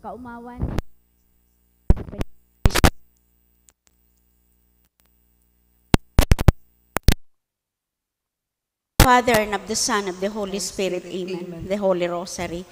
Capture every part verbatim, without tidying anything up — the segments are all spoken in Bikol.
Kaumawan. Father, and of the Son, of the Holy Spirit. Amen. The Holy Rosary.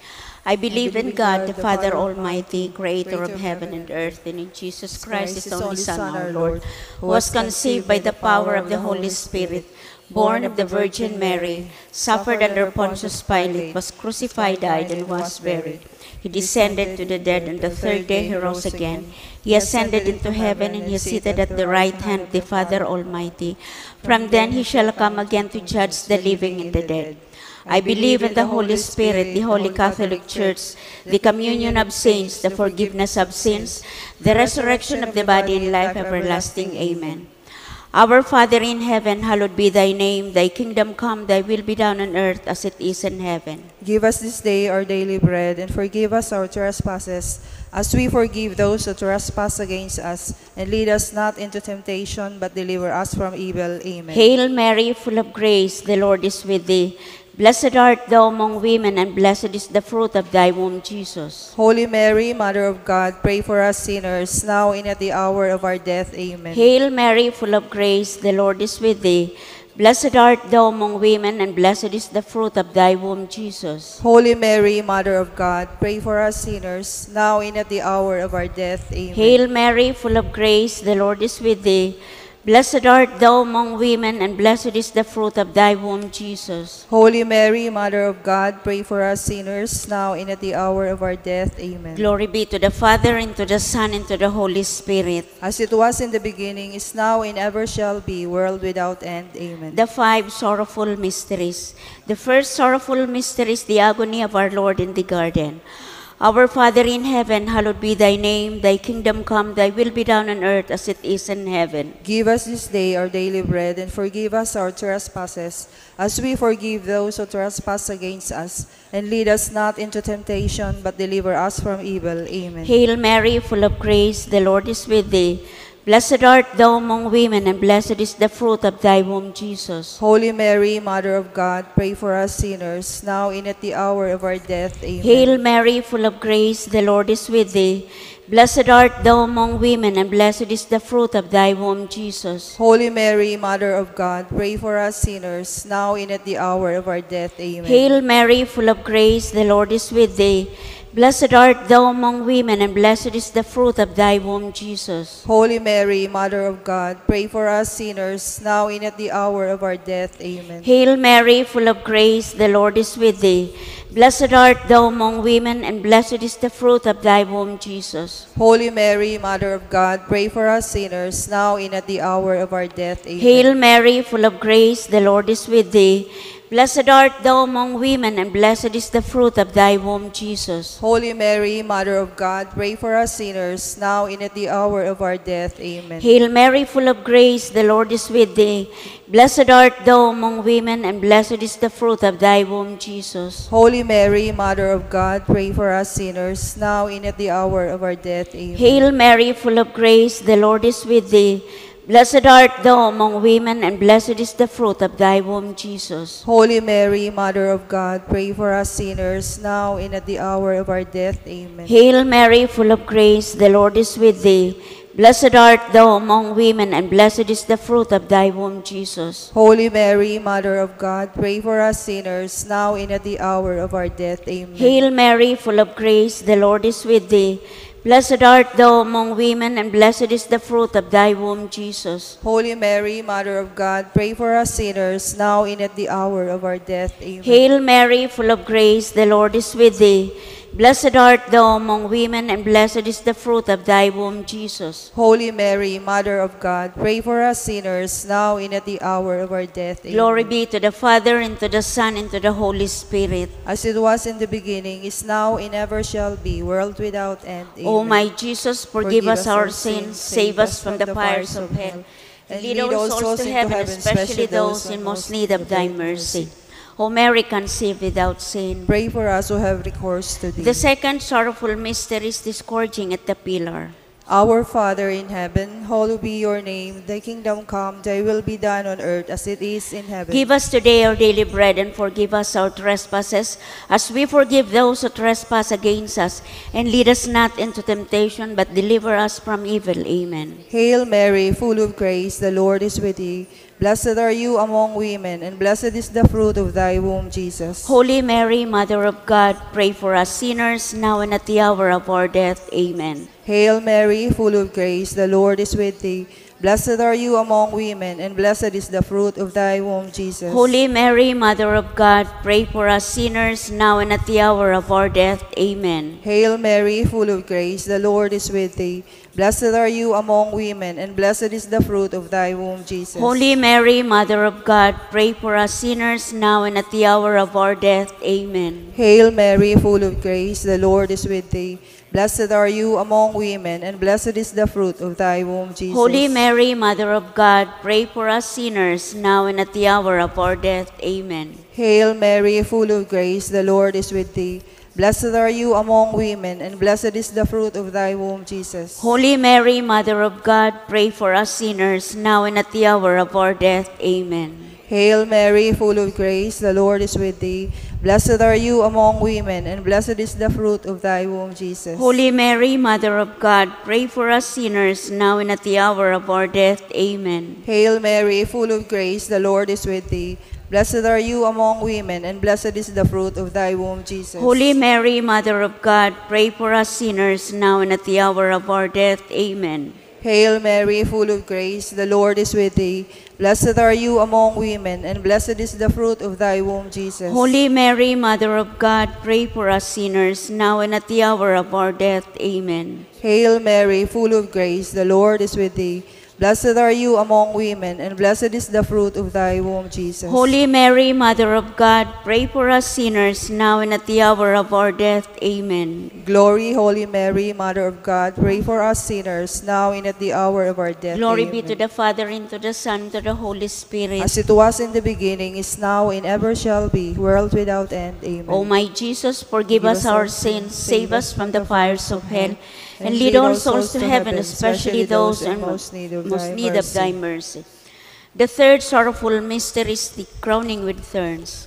I believe in God, the Father Almighty, creator of heaven and earth, and in Jesus Christ, his only Son, our Lord, who was conceived by the power of the Holy Spirit, born of the Virgin Mary, suffered under Pontius Pilate, was crucified, died, and was buried. He descended to the dead, and the third day he rose again. He ascended into heaven, and he is seated at the right hand of the Father Almighty. From then he shall come again to judge the living and the dead. I believe in the Holy Spirit, the Holy Catholic Church, the communion of saints, the forgiveness of sins, the resurrection of the body, and life everlasting. Amen. Our Father in heaven, hallowed be thy name. Thy kingdom come, thy will be done on earth as it is in heaven. Give us this day our daily bread, and forgive us our trespasses, as we forgive those who trespass against us. And lead us not into temptation, but deliver us from evil. Amen. Hail Mary, full of grace, the Lord is with thee. Blessed art thou among women, and blessed is the fruit of thy womb, Jesus. Holy Mary, Mother of God, pray for us sinners, now and at the hour of our death. Amen. Hail Mary, full of grace, the Lord is with thee. Blessed art thou among women, and blessed is the fruit of thy womb, Jesus. Holy Mary, Mother of God, pray for us sinners, now and at the hour of our death. Amen. Hail Mary, full of grace, the Lord is with thee. Blessed art thou among women, and blessed is the fruit of thy womb, Jesus. Holy Mary, Mother of God, pray for us sinners, now and at the hour of our death. Amen. Glory be to the Father, and to the Son, and to the Holy Spirit. As it was in the beginning, is now, and ever shall be, world without end. Amen. The five sorrowful mysteries. The first sorrowful mystery is the agony of our Lord in the garden. Our Father in heaven, hallowed be thy name. Thy kingdom come, thy will be done on earth as it is in heaven. Give us this day our daily bread, and forgive us our trespasses, as we forgive those who trespass against us. And lead us not into temptation, but deliver us from evil. Amen. Hail Mary, full of grace, the Lord is with thee. Blessed art thou among women, and blessed is the fruit of thy womb, Jesus. Holy Mary, Mother of God, pray for us sinners, now and at the hour of our death. Amen. Hail Mary, full of grace, the Lord is with thee. Blessed art thou among women, and blessed is the fruit of thy womb, Jesus. Holy Mary, Mother of God, pray for us sinners, now and at the hour of our death. Amen. Hail Mary, full of grace, the Lord is with thee. Blessed art thou among women, and blessed is the fruit of thy womb, Jesus. Holy Mary, Mother of God, pray for us sinners, now and at the hour of our death. Amen. Hail Mary, full of grace, the Lord is with thee. Blessed art thou among women, and blessed is the fruit of thy womb, Jesus. Holy Mary, Mother of God, pray for us sinners, now and at the hour of our death. Amen. Hail Mary, full of grace, the Lord is with thee. Blessed art thou among women, and blessed is the fruit of thy womb, Jesus. Holy Mary, Mother of God, pray for us sinners, now and at the hour of our death. Amen. Hail Mary, full of grace, the Lord is with thee. Blessed art thou among women, and blessed is the fruit of thy womb, Jesus. Holy Mary, Mother of God, pray for us sinners, now and at the hour of our death. Amen. Hail Mary, full of grace, the Lord is with thee. Blessed art thou among women, and blessed is the fruit of thy womb, Jesus. Holy Mary, Mother of God, pray for us sinners, now and at the hour of our death. Amen. Hail Mary, full of grace, the Lord is with thee. Blessed art thou among women, and blessed is the fruit of thy womb, Jesus. Holy Mary, Mother of God, pray for us sinners, now and at the hour of our death. Amen. Hail Mary, full of grace, the Lord is with thee. Blessed art thou among women, and blessed is the fruit of thy womb, Jesus. Holy Mary, Mother of God, pray for us sinners, now and at the hour of our death. Amen. Hail Mary, full of grace, the Lord is with thee. Blessed art thou among women, and blessed is the fruit of thy womb, Jesus. Holy Mary, Mother of God, pray for us sinners, now and at the hour of our death. Amen. Glory be to the Father, and to the Son, and to the Holy Spirit. As it was in the beginning, is now, and ever shall be, world without end. O Amen. My Jesus, forgive us our sins, save us from the fires of hell, and lead all souls to heaven, especially those in most need of thy mercy. O Mary conceived without sin. Pray for us who have recourse to thee. The second sorrowful mystery is the scourging at the pillar. Our Father in heaven, hallowed be your name. Thy kingdom come, thy will be done on earth as it is in heaven. Give us today our daily bread and forgive us our trespasses as we forgive those who trespass against us. And lead us not into temptation but deliver us from evil. Amen. Hail Mary, full of grace, the Lord is with thee. Blessed are you among women, and blessed is the fruit of thy womb, Jesus. Holy Mary, Mother of God, pray for us sinners now and at the hour of our death. Amen. Hail Mary, full of grace, the Lord is with thee. Blessed are you among women, and blessed is the fruit of thy womb, Jesus. Holy Mary, Mother of God, pray for us sinners now and at the hour of our death. Amen. Hail Mary, full of grace, the Lord is with thee. Blessed are you among women, and blessed is the fruit of thy womb, Jesus. Holy Mary, Mother of God, pray for us sinners now and at the hour of our death. Amen. Hail Mary, full of grace, the Lord is with thee. Blessed are you among women, and blessed is the fruit of thy womb, Jesus. Holy Mary, Mother of God, pray for us sinners now and at the hour of our death. Amen. Hail Mary, full of grace, the Lord is with thee. Blessed are you among women, and blessed is the fruit of thy womb, Jesus. Holy Mary, Mother of God, pray for us sinners now and at the hour of our death. Amen. Hail Mary, full of grace, the Lord is with thee. Blessed are you among women, and blessed is the fruit of thy womb, Jesus. Holy Mary, Mother of God, pray for us sinners now and at the hour of our death. Amen. Hail Mary, full of grace, the Lord is with thee. Blessed are you among women, and blessed is the fruit of thy womb, Jesus. Holy Mary, Mother of God, pray for us sinners now and at the hour of our death. Amen. Hail Mary, full of grace, the Lord is with thee. Blessed are you among women, and blessed is the fruit of thy womb, Jesus. Holy Mary, Mother of God, pray for us sinners now and at the hour of our death. Amen. Hail Mary, full of grace, the Lord is with thee. Blessed are you among women, and blessed is the fruit of thy womb, Jesus. Holy Mary, Mother of God, pray for us sinners now and at the hour of our death. Amen. Glory, Holy Mary, Mother of God, pray for us sinners, now and at the hour of our death. Glory Amen. Be to the Father, and to the Son, and to the Holy Spirit. As it was in the beginning, is now, and ever shall be, world without end. Amen. O my Jesus, forgive us our sins, save us from the fires of hell, and lead all souls to heaven, especially those in most need of thy mercy. The third sorrowful mystery is the crowning with thorns.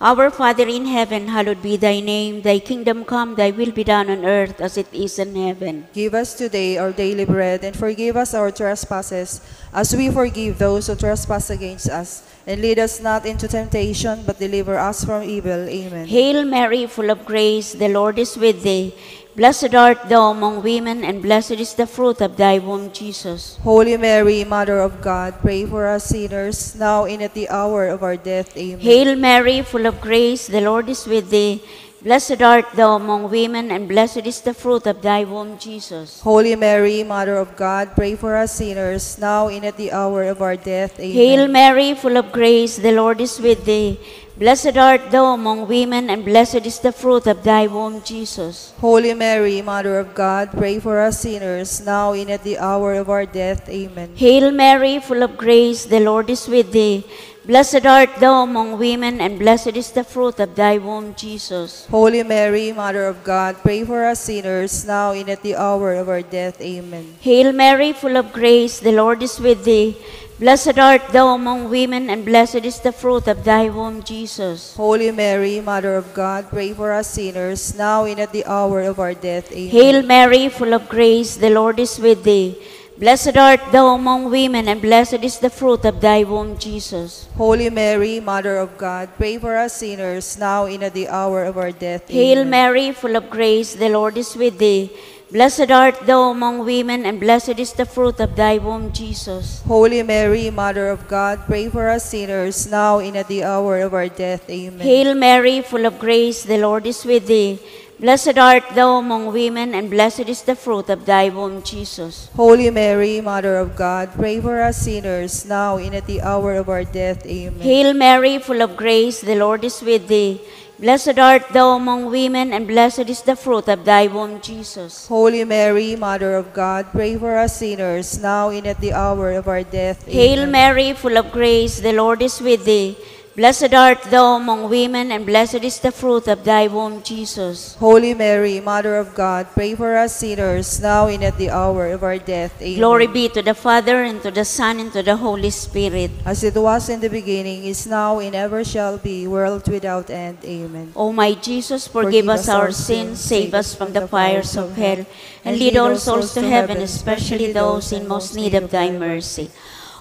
Our Father in heaven, hallowed be thy name. Thy kingdom come, thy will be done on earth as it is in heaven. Give us today our daily bread, and forgive us our trespasses, as we forgive those who trespass against us. And lead us not into temptation, but deliver us from evil. Amen. Hail Mary, full of grace, the Lord is with thee. Blessed art thou among women, and blessed is the fruit of thy womb, Jesus. Holy Mary, Mother of God, pray for us sinners, now and at the hour of our death. Amen. Hail Mary, full of grace, the Lord is with thee. Blessed art thou among women, and blessed is the fruit of thy womb, Jesus. Holy Mary, Mother of God, pray for us sinners, now and at the hour of our death. Amen. Hail Mary, full of grace, the Lord is with thee. Blessed art thou among women, and blessed is the fruit of thy womb, Jesus. Holy Mary, Mother of God, pray for us sinners, now and at the hour of our death. Amen. Hail Mary, full of grace, the Lord is with thee. Blessed art thou among women, and blessed is the fruit of thy womb, Jesus. Holy Mary, Mother of God, pray for us sinners, now and at the hour of our death. Amen. Hail Mary, full of grace, the Lord is with thee. Blessed art thou among women, and blessed is the fruit of thy womb, Jesus. Holy Mary, Mother of God, pray for us sinners, now and at the hour of our death. Amen. Hail Mary, full of grace, the Lord is with thee. Blessed art thou among women, and blessed is the fruit of thy womb, Jesus. Holy Mary, Mother of God, pray for us sinners, now and at the hour of our death. Hail Amen. Mary, full of grace, the Lord is with thee. Blessed art thou among women, and blessed is the fruit of thy womb, Jesus. Holy Mary, Mother of God, pray for us sinners, now and at the hour of our death. Amen. Hail Mary, full of grace, the Lord is with thee. Blessed art thou among women, and blessed is the fruit of thy womb, Jesus. Holy Mary, Mother of God, pray for us sinners, now and at the hour of our death. Amen. Hail Mary, full of grace, the Lord is with thee. Blessed art thou among women, and blessed is the fruit of thy womb, Jesus. Holy Mary, Mother of God, pray for us sinners, now and at the hour of our death. Hail Amen. Mary, full of grace, the Lord is with thee. Blessed art thou among women, and blessed is the fruit of thy womb, Jesus. Holy Mary, Mother of God, pray for us sinners, now and at the hour of our death. Amen. Glory be to the Father, and to the Son, and to the Holy Spirit. As it was in the beginning, is now, and ever shall be, world without end. Amen. O my Jesus, forgive us our sins, save us from the fires of hell, and lead all souls to heaven, especially those in most need of thy mercy.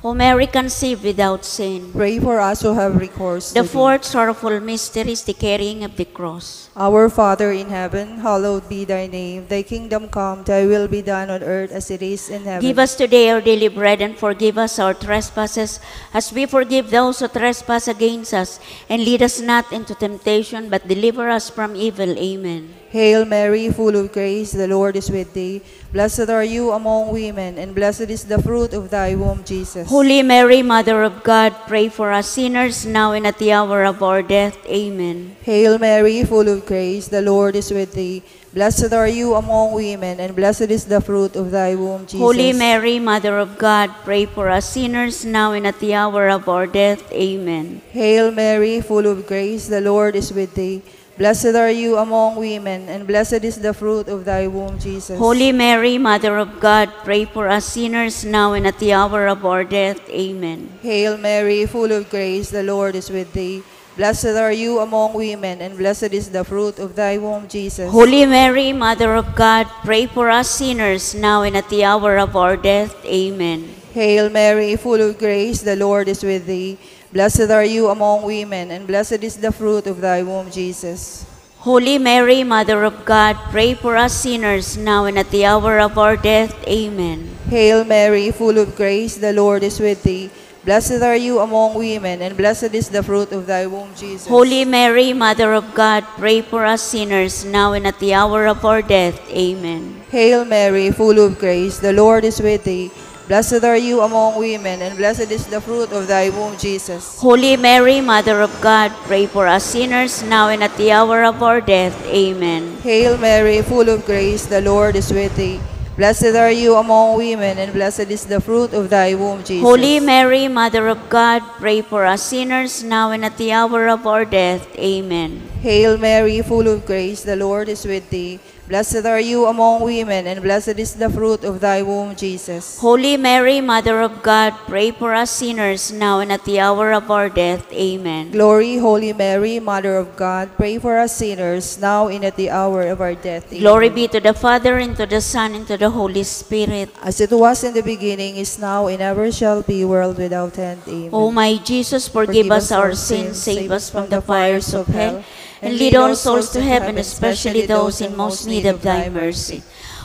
O Mary conceived without sin. Pray for us who have recourse to thee. The fourth sorrowful mystery is the carrying of the cross. Our Father in heaven, hallowed be thy name. Thy kingdom come, thy will be done on earth as it is in heaven. Give us today our daily bread, and forgive us our trespasses, as we forgive those who trespass against us. And lead us not into temptation, but deliver us from evil. Amen. Hail Mary, full of grace, the Lord is with thee. Blessed are you among women, and blessed is the fruit of thy womb, Jesus. Holy Mary, Mother of God, pray for us sinners, now and at the hour of our death. Amen. Hail Mary, full of grace, the Lord is with thee. Blessed are you among women, and blessed is the fruit of thy womb, Jesus. Holy Mary, Mother of God, pray for us sinners, now and at the hour of our death. Amen. Hail Mary, full of grace, the Lord is with thee. Blessed are you among women, and blessed is the fruit of thy womb, Jesus. Holy Mary, Mother of God, pray for us sinners, now and at the hour of our death. Amen. Hail Mary, full of grace, the Lord is with thee. Blessed are you among women, and blessed is the fruit of thy womb, Jesus. Holy Mary, Mother of God, pray for us sinners, now and at the hour of our death. Amen. Hail Mary, full of grace, the Lord is with thee. Blessed are you among women, and blessed is the fruit of thy womb, Jesus. Holy Mary, Mother of God, pray for us sinners, now and at the hour of our death. Amen. Hail Mary, full of grace, the Lord is with thee. Blessed are you among women, and blessed is the fruit of thy womb, Jesus. Holy Mary, Mother of God, pray for us sinners, now and at the hour of our death. Amen. Hail Mary, full of grace, the Lord is with thee. Blessed are you among women, and blessed is the fruit of thy womb, Jesus. Holy Mary, Mother of God, pray for us sinners, now and at the hour of our death. Amen. Hail Mary, full of grace, the Lord is with thee. Blessed are you among women, and blessed is the fruit of thy womb, Jesus. Holy Mary, Mother of God, pray for us sinners, now and at the hour of our death. Amen. Hail Mary, full of grace, the Lord is with thee. Blessed are you among women, and blessed is the fruit of thy womb, Jesus. Holy Mary, Mother of God, pray for us sinners, now and at the hour of our death. Amen. Glory, Holy Mary, Mother of God, pray for us sinners, now and at the hour of our death. Amen. Glory be to the Father, and to the Son, and to the Holy Spirit. As it was in the beginning, is now, and ever shall be, world without end. Amen. O my Jesus, forgive us our sins, save us from the fires of hell, and lead all souls to heaven, especially those in most need of thy mercy.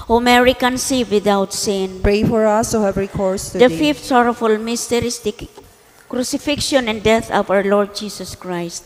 O Mary conceived without sin. Pray for us who have recourse to thee. The fifth sorrowful mystery is the crucifixion and death of our Lord Jesus Christ.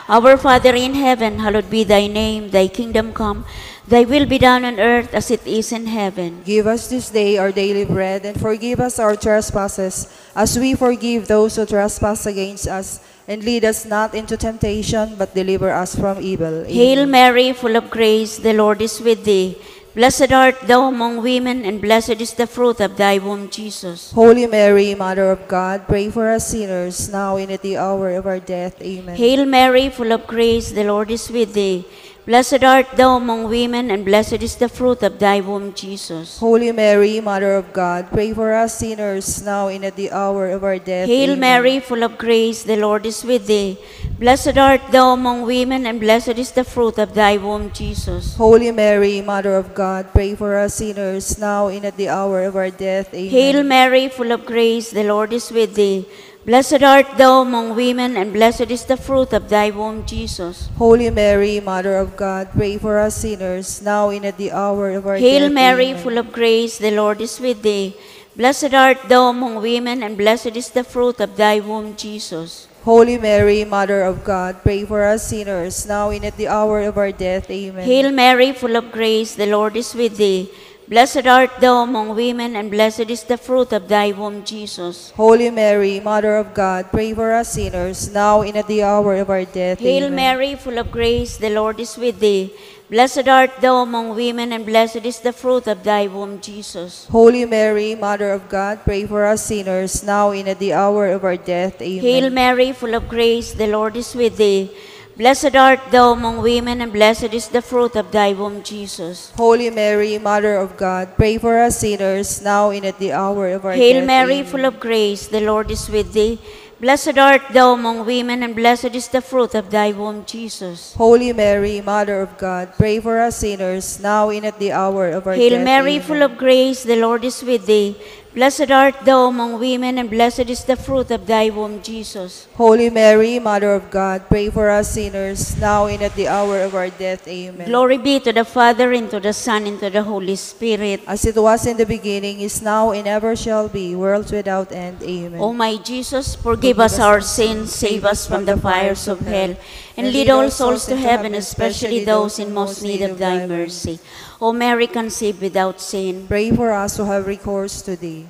Our Father in heaven, hallowed be thy name. Thy kingdom come, thy will be done on earth as it is in heaven. Give us this day our daily bread, and forgive us our trespasses, as we forgive those who trespass against us. And lead us not into temptation, but deliver us from evil. Hail Amen. Mary, full of grace, the Lord is with thee. Blessed art thou among women, and blessed is the fruit of thy womb, Jesus. Holy Mary, Mother of God, pray for us sinners, now and at the hour of our death. Amen. Hail Mary, full of grace, the Lord is with thee. Blessed art thou among women, and blessed is the fruit of thy womb, Jesus. Holy Mary, Mother of God, pray for us sinners, now and at the hour of our death. Hail Amen. Mary, full of grace, the Lord is with thee. Blessed art thou among women, and blessed is the fruit of thy womb, Jesus. Holy Mary, Mother of God, pray for us sinners, now and at the hour of our death. Amen. Hail Mary, full of grace, the Lord is with thee. Blessed art thou among women, and blessed is the fruit of thy womb, Jesus. Holy Mary, Mother of God, pray for us sinners, now and at the hour of our Hail death. Mary, Amen. Full of grace, the Lord is with thee. Blessed art thou among women, and blessed is the fruit of thy womb, Jesus. Holy Mary, Mother of God, pray for us sinners, now and at the hour of our death. Amen. Hail Mary, full of grace, the Lord is with thee. Blessed art thou among women, and blessed is the fruit of thy womb, Jesus. Holy Mary, Mother of God, pray for us sinners, now and at the hour of our death. Hail Amen. Mary, full of grace, the Lord is with thee. Blessed art thou among women, and blessed is the fruit of thy womb, Jesus. Holy Mary, Mother of God, pray for us sinners, now and at the hour of our death. Amen. Hail Mary, full of grace, the Lord is with thee. Blessed art thou among women, and blessed is the fruit of thy womb, Jesus. Holy Mary, Mother of God, pray for us sinners, now and at the hour of our Hail death. Mary, Amen. Full of grace, the Lord is with thee. Blessed art thou among women, and blessed is the fruit of thy womb, Jesus. Holy Mary, Mother of God, pray for us sinners, now and at the hour of our Hail death. Mary, Amen. Full of grace, the Lord is with thee. Blessed art thou among women, and blessed is the fruit of thy womb, Jesus. Holy Mary, Mother of God, pray for us sinners, now and at the hour of our death. Amen. Glory be to the Father, and to the Son, and to the Holy Spirit. As it was in the beginning, is now, and ever shall be, worlds without end. Amen. O my Jesus, forgive us our sins, save us from the fires of hell, and lead all souls to heaven, especially those in most need of thy mercy. O Mary conceived without sin. Pray for us who have recourse to thee.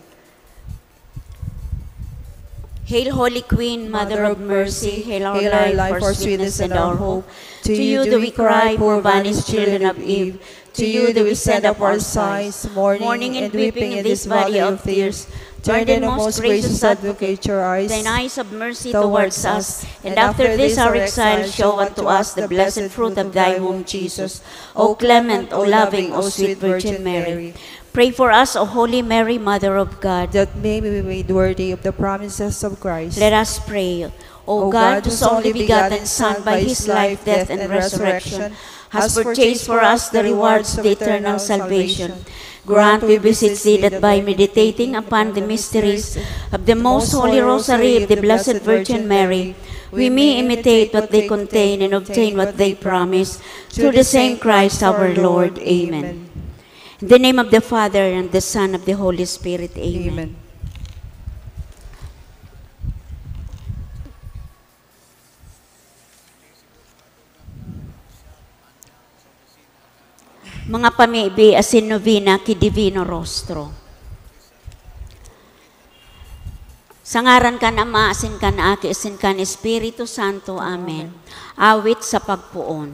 Hail, Holy Queen, Mother of Mercy, hail our life, our sweetness, and our hope. To you do we cry, poor banished children of Eve. To you do we send up our sighs, mourning and weeping in this valley of tears. Turn then, O most gracious Advocate, your eyes, thine eyes of mercy towards us, and after this our exile, show unto us the blessed fruit of thy womb, Jesus. O clement, O loving, O sweet Virgin Mary, pray for us, O Holy Mary, Mother of God, that may we be made worthy of the promises of Christ. Let us pray. O God, whose only begotten Son, by his life, death, and resurrection, has purchased for us the rewards of eternal salvation, grant, we beseech thee, that by meditating upon the mysteries of the most holy rosary of the Blessed Virgin Mary, we may imitate what they contain and obtain what they promise. Through the same Christ our Lord. Amen. In the name of the Father, and the Son, of the Holy Spirit. Amen. Amen. Mga pamibi asin novena ki Divino Rostro. Sa ngaran kan Ama, asin kan Aki, asin kan Espiritu Santo. Amen. Amen. Awit sa pagpoon.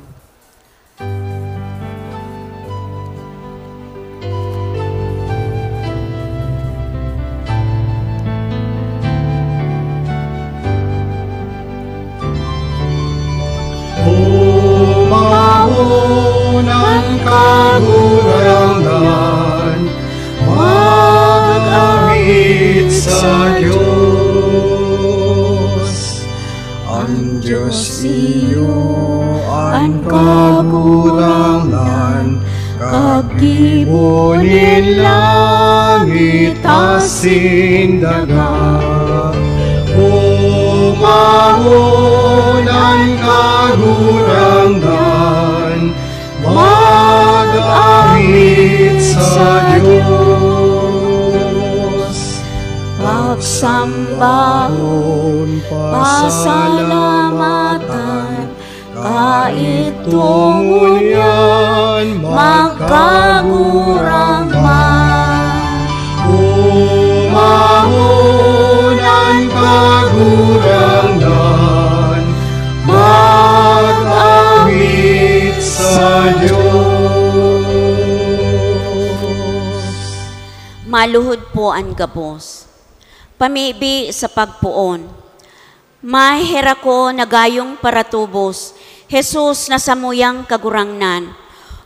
Omawon an Kagurangnan, mag-awit sa Dios. An Dios iyo an Kagurangnan, kagibo nin langit asin daga. Omawon an Kagurangnan, mag-awit sa Dios. Pagsambahon, pasalamatan, kaidto ngunyan magkagurangnan. Omawon an Kagurangnan, mag-awit sa Dios. Maluhod po an gabos. Pamibi sa pagpoon. Maheherak ko na gayong paratubos, Jesus na samuyang Kagurangnan,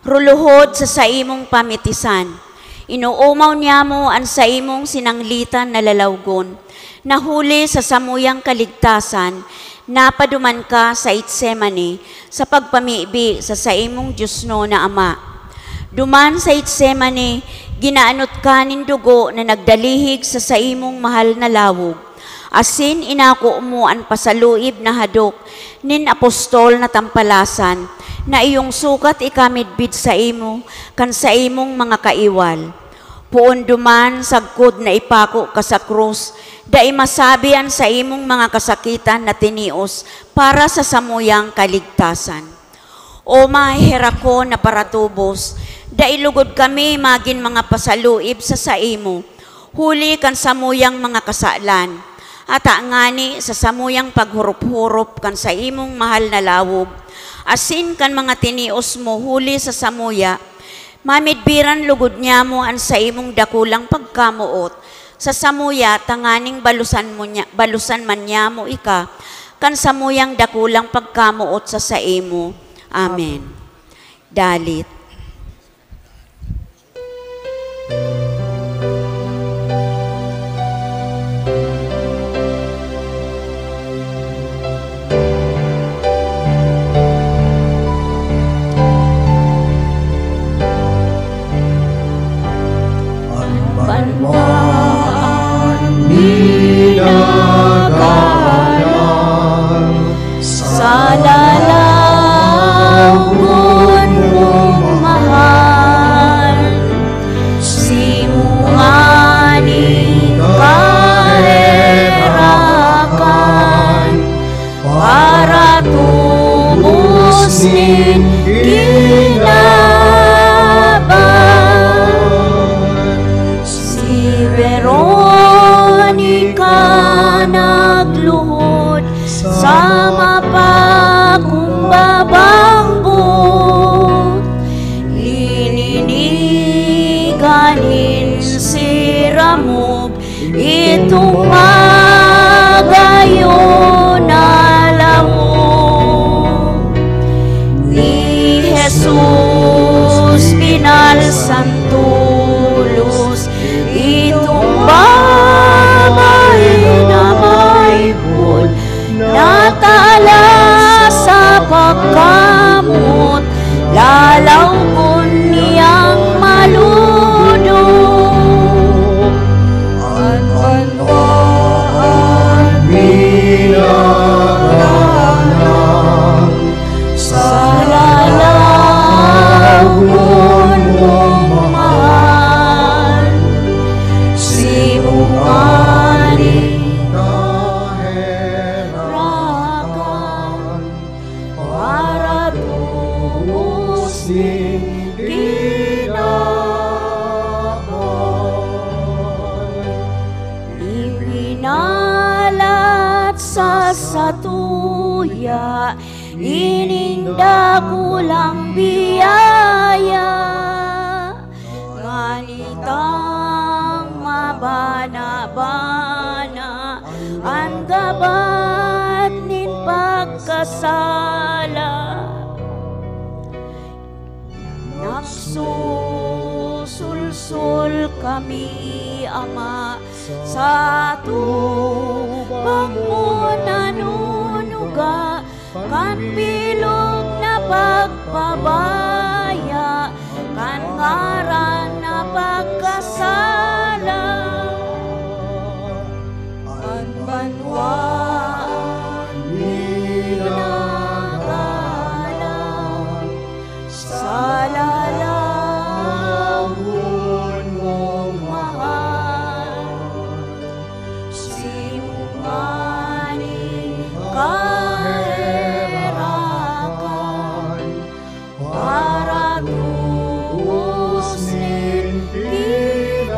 ruluhod sa saimong pamitisan. Inoomaw niyamo an saimong sinanglitan na lalawgon, na huli sa samuyang kaligtasan, napaduman ka sa Getsemani sa pagpamibi sa saimong diosnon na Ama. Duman sa Getsemani, ginaanot ka nin dugo na nagdalihig sa saimong mahal na lawog. Asin inako mo an pasaluib na hadok nin apostol na tampalasan, na iyong sukat ika midbid saimo kan saimong mga kaiwal. Poon duman, sagkod na ipako ka sa krus, dai masabi an saimong mga kasakitan na tinios para sa samuyang kaligtasan. O Maheherak ko na paratubos, dai lugod kami magin mga pasaluib sa saimo, huli kan samuyang mga kasalan. Ata ngani sa samuyang paghurop-hurop kan saimong mahal na lawog, asin kan mga tinios mo huli sa samuya, mamidbiran lugod niamo an saimong dakulang pagkamoot sa samuya, tanganing balusan mo niya, balusan man niamo ika kan samuyang dakulang pagkamoot sa saimo. Amen. Dalit. Banwaan minagalang sa lalagon mong mahal. Simungan nin kaherakan, paratubos nin kinaban. Si Veronica nagluhod sa mapakumbabang boot. Lininigan nin siramog itong magayon na lawog. Ni Jesus binalsan tolos itong babae na may pul natala sa pagkamot, lalaw kun niyang maludok. An banwaan minagalang sa lalagon mong mahal. Simungan nin kaherakan, paratubos nin kinaban. Ibinalat sa satuya ining dakulang biyaya, ngani tang mabana-bana an gabat nin pagkasala. Nagsusulsol kami, Ama, sa atubang mo nanunuga, kan bilog na pagpabaya, kan ngaran na pagkasala. An banwaan minagalang sa lalagon mong mahal. Simungan nin kaherakan, paratubos nin kinaban.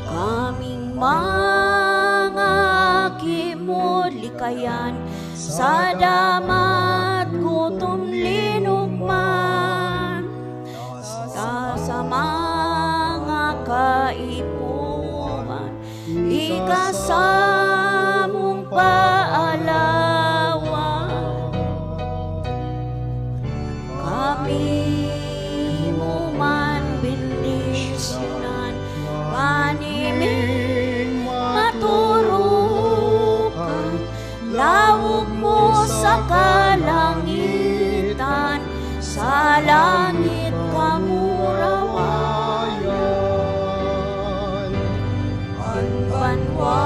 Kaming mga aki mo, likayan sa damat, gutom, linogman. Sa, sa mga kaipuhan, ika samong paalawan. Kami mo man bendisyonan, ngani ming maturukan, lawog mo sa kalangitan, sa langit kamo rawayan. An banwa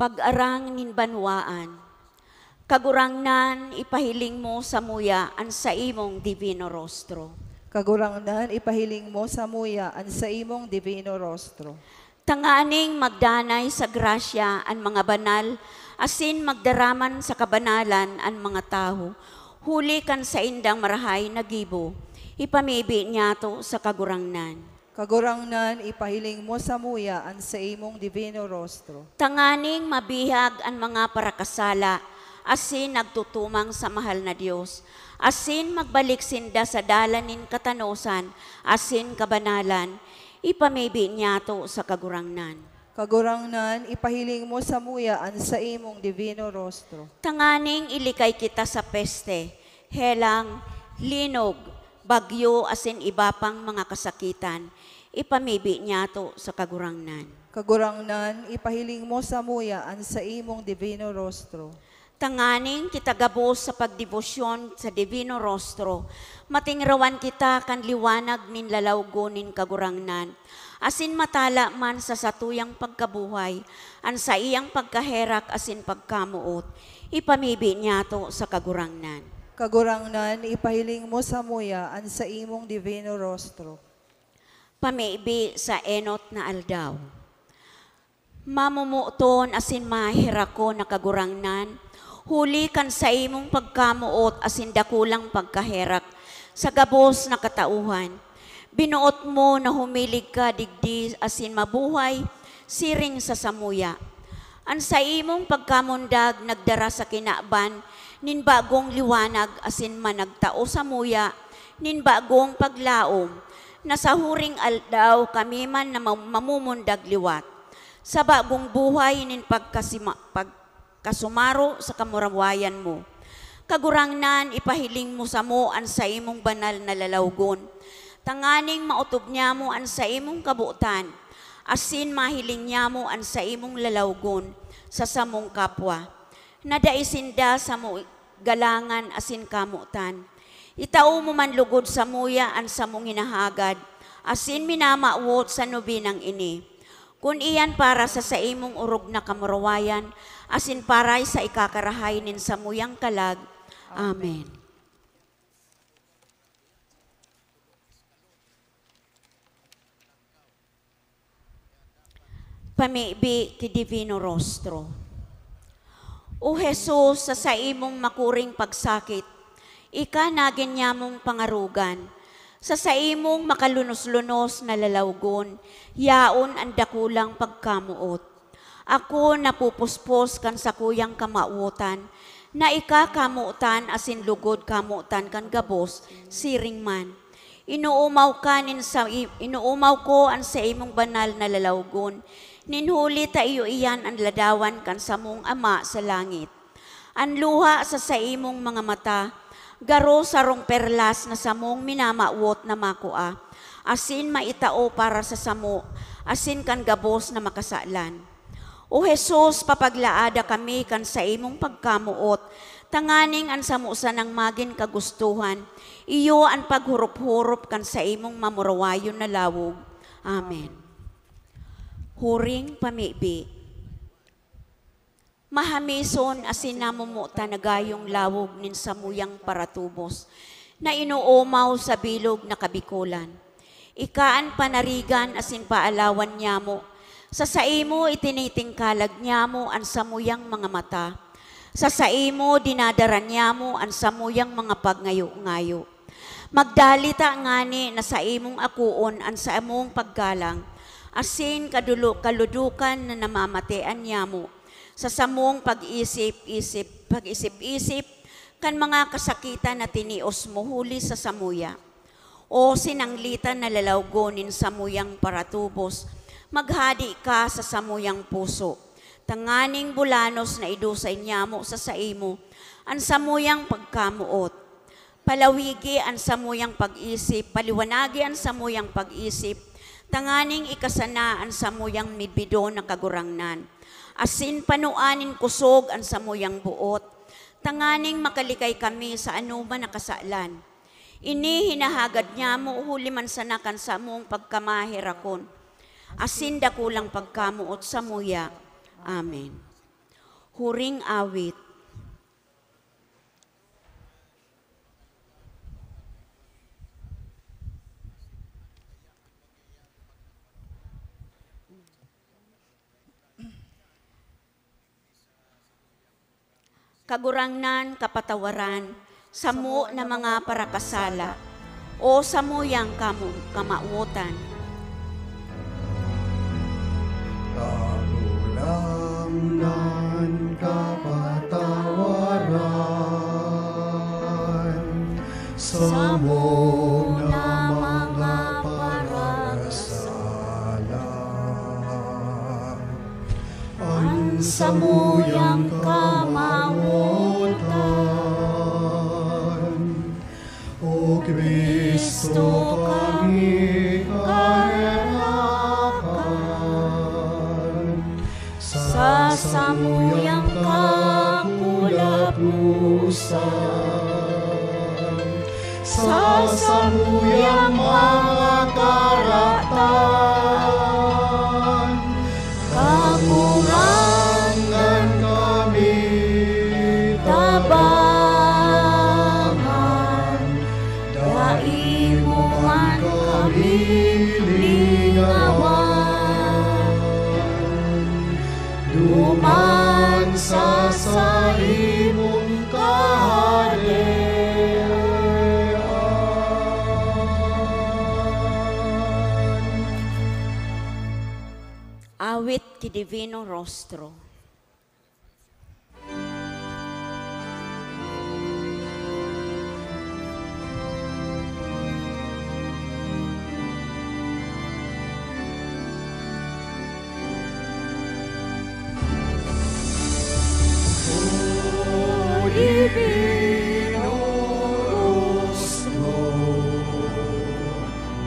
Pag-arang nin banwaan. Kagurangnan, ipahiling mo samuya an saimong divino rostro. Kagurangnan, ipahiling mo samuya an saimong divino rostro. Tanganing magdanay sa grasya an mga banal, asin magdaraman sa kabanalan an mga tawo, huli kan saindang marahay na gibo, ipamibi niyato sa Kagurangnan. Kagurangnan, ipahiling mo samuya an saimong divino rostro. Tanganing mabihag an mga parakasala, asin nagtutumang sa mahal na Dios, asin magbalik sinda sa dalan nin katanosan asin kabanalan, ipamibi niyato sa Kagurangnan. Kagurangnan, ipahiling mo samuya an saimong divino rostro. Tanganing ilikay kita sa peste, helang, linog, bagyo, asin iba pang mga kasakitan, ipamibi niyato sa Kagurangnan. Kagurangnan, ipahiling mo samuya an saimong divino rostro. Tanganing kita gabos sa pagdebosyon sa divino rostro, matingrawan kita kan liwanag nin lalawgon nin Kagurangnan, asin matala man sa satuyang pagkabuhay an saiyang pagkaherak asin pagkamoot, ipamibi niyato sa Kagurangnan. Kagurangnan, ipahiling mo samuya an saimong divino rostro. Pamibi sa enot na aldaw. Mamomoton asin maherakon na Kagurangnan, huli kan saimong pagkamoot asin dakulang pagkaherak sa gabos na katauhan. Binoot mo na humilig ka digdi asin mabuhay siring sa samuya. An saimong pagkamundag nagdara sa kinaban nin bagong liwanag asin managtao samuya nin bagong paglaom, na sa huring aldaw kami man na mam-, mamumundag liwat sa bagong buhay nin pagkasima-, pagkasumaro sa kamurawayan mo. Kagurangnan, ipahiling mo samo an saimong banal na lalawgon, tanganing maotob nyamo an saimong kabotan, asin mahiling nyamo an saimong lalawgon sa samong kapwa, na dai sinda samo galangan asin kamotan. Itao mo man logod samuya an samong hinahagad asin minamawot sa nobinang ini. Kun iyan para sa saimong orog na kamurawayan asin para sa ikakarahay nin samuyang kalag. Amen. Pamibi ki Divino Rostro. O Jesus, sa saimong makuring pagsakit, ika nagin nyamong pangarogan. Sa saimong makalunos-lunos na lalawgon, yaon an dakulang pagkamoot. Ako napupuspos kan sakuyang kamawotan, na ika kamotan asin logod kamotan kan gabos, siring man. Inoomaw ka nin sa, inoomaw ko an saimong banal na lalawgon, nin huli ta iyo iyan an ladawan kan samong Ama sa langit. An luha sa saimong mga mata, garo sarong perlas na samong minamawot na makua, asin maitao para sa samo, asin kan gabos na makasalan. O Jesus, papaglaada kami kan saimong pagkamoot, tanganing an samo sanang magin kagustohan, iyo an paghorop-horop kan saimong mamurawayon na lawog. Amen. Huring pamibi. Mahamison asin namomotan na gayong lawog nin samuyang paratubos, na inoomaw sa bilog na kabikolan. Ika an panarigan asin paalawan nyamo. Sa saimo itinitingkalag nyamo an samuyang mga mata. Sa saimo dinadara nyamo an samuyang mga pagngayo-ngayo. Magdali ta ngani na saimong akoon an samong paggalang, asin kadulo-, kaludukan na namamatean nyamo sa samong pag-isip-isip, pag-isip-isip kan mga kasakitan na tinios mo huli sa samuya. O sinanglitan na lalawgon nin samuyang paratubos, maghadi ka sa samuyang puso, tanganing bulanos na idusay nyamo sa saimo an samuyang pagkamoot. Palawigi an samuyang pag-isip, paliwanagi an samuyang pag-isip, tanganing ikasana an samuyang midbidon na Kagurangnan, asin panoan nin kusog an samuyang boot, tanganing makalikay kami sa anoman na kasalan. Ini hinahagad nyamo huli man sana kan samong pagkamaherakon asin dakulang pagkamoot samuya. Amen. Huring awit. Kagurangnan, kapatawaran, samo na mga parakasala, o samuyang kamo kamawotan. Kagurangnan, kapatawaran, samo na mga parakasala. An samuyang kamawotan, O Cristo, kami kaherakan, sa samuyang kakulaposan, sa samuyang mga karatan, Kagurangnan, kami tabangan, dai mo man kami lingawan. Duman sa saimong Kahadean. Awit ki Divino Rostro. O Divino Rostro,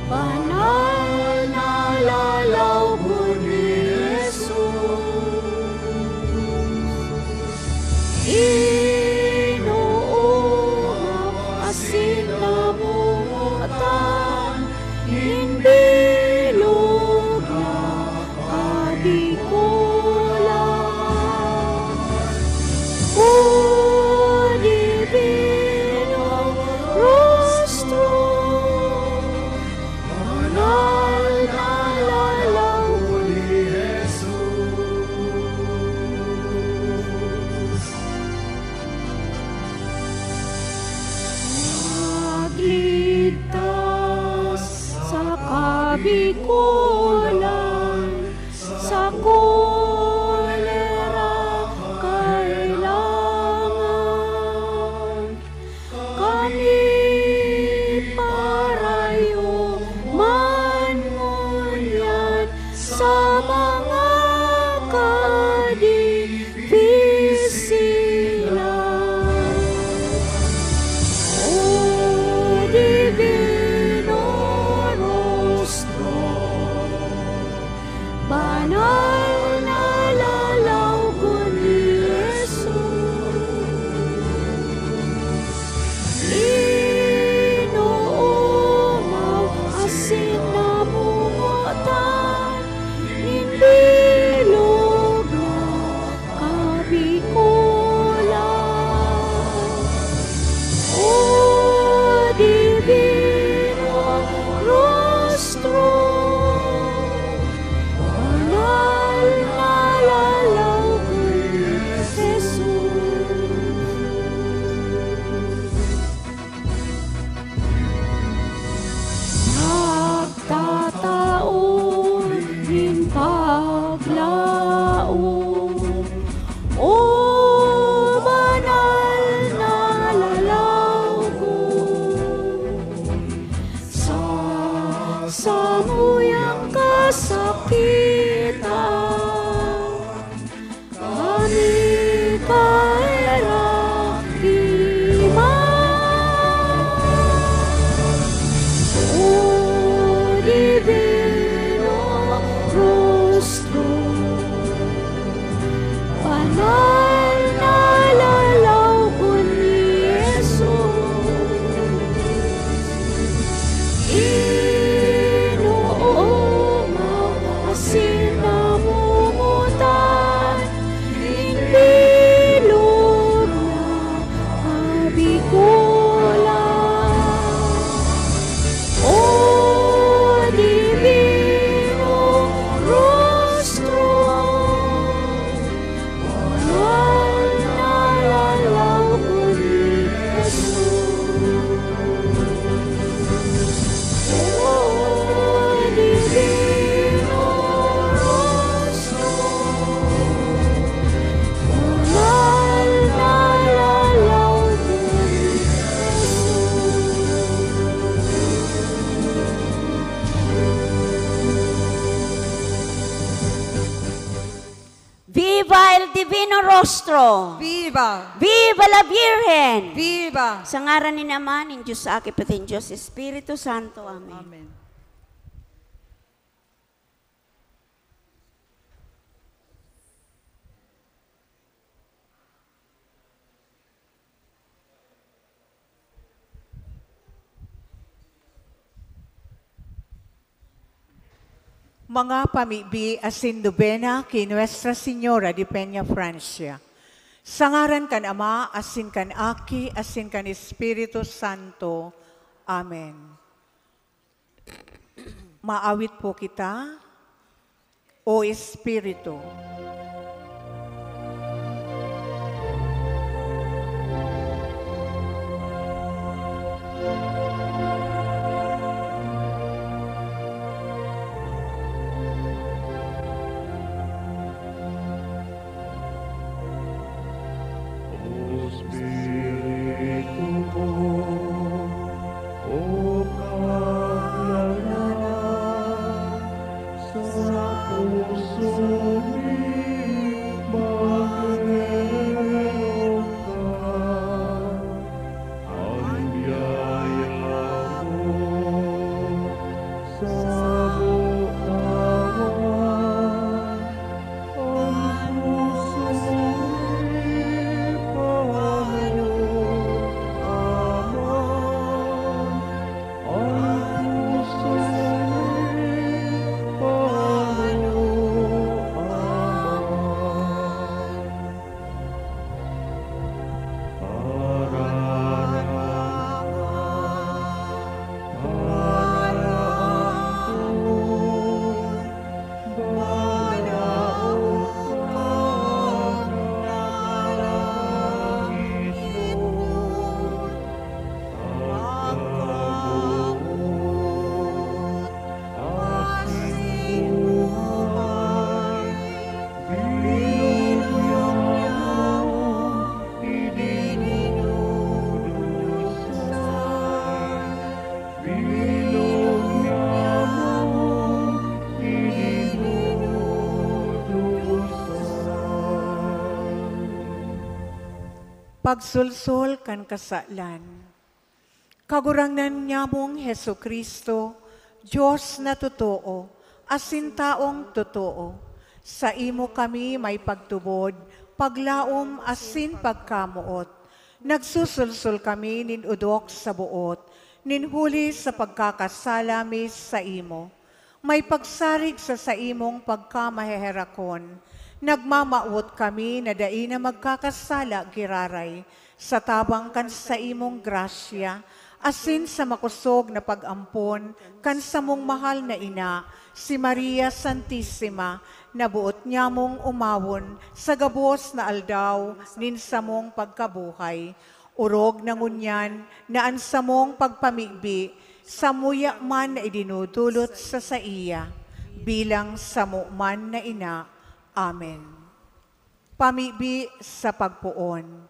banal na lalaw ni Jesus, inoong asin namomotan nin bilog na kabikolan. O Divino Rostro, banal na lalaw ni Jesus. Magligtas sa kabikolan, sa kolera kailangan. Kami parayo man ngunyan sa mga kadipisilan. O Divino Rostro, banal na lalaw ni Jesus, inoong asin namomotan nin bilog na kabikolan. O Divino Rostro, banal na lalaw ni Jesus. Nagtatao nin paglaom, O banal na lalaw ko, sa samuyang kasakitan, kami kaheraki man. O Divino Rostro, banal na lalaw ko ni Jesus, inoong asin namomotan Divino Rostro. Viva! Viva la Virgen! Viva! Sa ngaran ni Ama, nin Dios Aki, pati nin Dios Espiritu Santo. Amen. Amen. Mga pamibi asin nobena ki Nuestra Señora de Peña Francia. Sa ngaran kan Ama, asin kan Aki, asin kan Espiritu Santo. Amen. Maawit po kita, O Espiritu. Espiritu ko, o Kaglalang, sa puso mi magleon ka. An yaya ko sa butawan, an puso mi pano, Ama, an puso mi pano, Ama. Pagsulsol kan kasalan. Kagurangnan nyamong Jesu-Cristo, Dios na totoo, asin taong totoo, saimo kami may pagtubod, paglaom, asin pagkamoot. Nagsusulsol kami nin odok sa boot, nin huli sa pagkakasala mi saimo. May pagsarig sa saimong pagkamaheherakon, nagmamawot kami na dai na magkakasala giraray, sa tabang kan saimong grasya, asin sa makosog na pag-ampon kan samong mahal na ina, si Maria Santisima, na boot nyamong omawon sa gabos na aldaw nin samong pagkabuhay. Orog na ngunyan na an samong pagpamibi samuya man na idinudulot sa saiya, bilang samo man na ina. Amen. Pamibi sa pagpoon.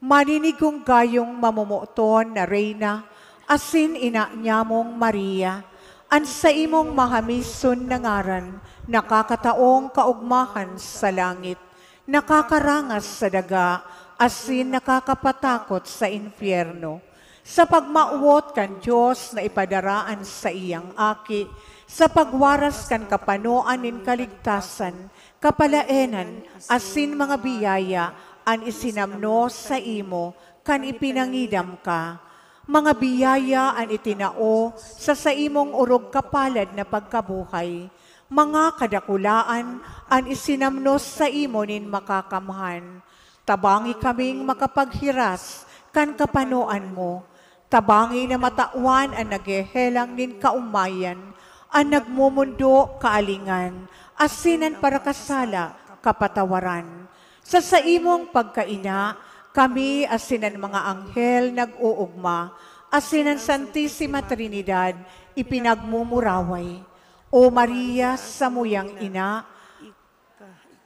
Maninigong gayong mamomoton na Reyna, asin ina nyamong Maria, an saimong mahamison na ngaran nakakataong kaogmahan sa langit, nakakarangas sa daga, asin nakakapatakot sa impyerno. Sa pagmawot kan Dios na ipadara an saiyang Aki, sa pagwaras kan kapanoan nin kaligtasan, kapalaenan, asin mga biyaya an isinamno saimo kan ipinangidam ka. Mga biyaya an itinao sa saimong orog kapalad na pagkabuhay. Mga kadakulaan an isinamno saimo nin Makakamhan. Tabangi kaming makapaghiras kan kapanoan mo. Tabangi na matawan an naghehelang nin kaomayan, an nagmomondo kaalingan, asin an parakasala kapatawaran. Sa saimong pagkaina, kami asin an mga anghel nag-oogma, asin an Santisima Trinidad ipinagmumuraway. O Maria, samuyang ina,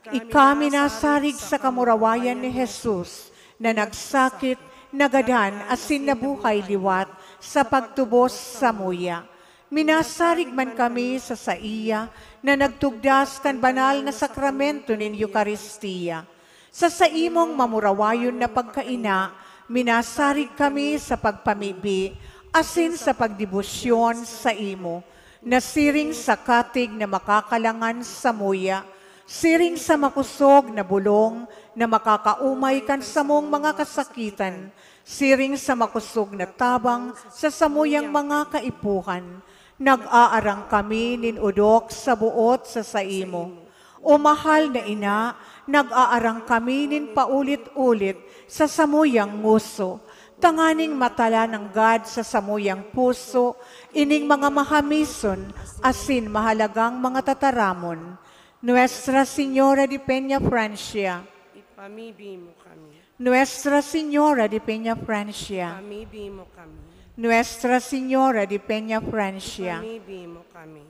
ika minasarig sa kamurawayan ni Jesus na nagsakit, nagadan, asin nabuhay liwat sa pagtubos samuya. Minasarig man kami sa saiya na nagtugdas kan banal na sakramento nin Eukaristia. Sa saimong mamurawayon na pagkaina, minasarig kami sa pagpamibi asin sa pagdebosyon saimo, na siring sa katig na makakalangan samuya, siring sa makosog na bolong na makakaumay kan samong mga kasakitan, siring sa makosog na tabang sa samuyang mga kaipuhan. Nag-aarang kami nin odok sa boot sa saimo. O mahal na ina, nag-aarang kami nin paulit-ulit sa samuyang ngoso, tanganing matala nanggad sa samuyang puso ining mga mahamison asin mahalagang mga tataramon. Nuestra Señora de Peña Francia. Ipamibi mo kami. Nuestra Señora de Peña Francia. Ipamibi mo kami. Nuestra Señora de Peña Francia. Ipamibi mo kami.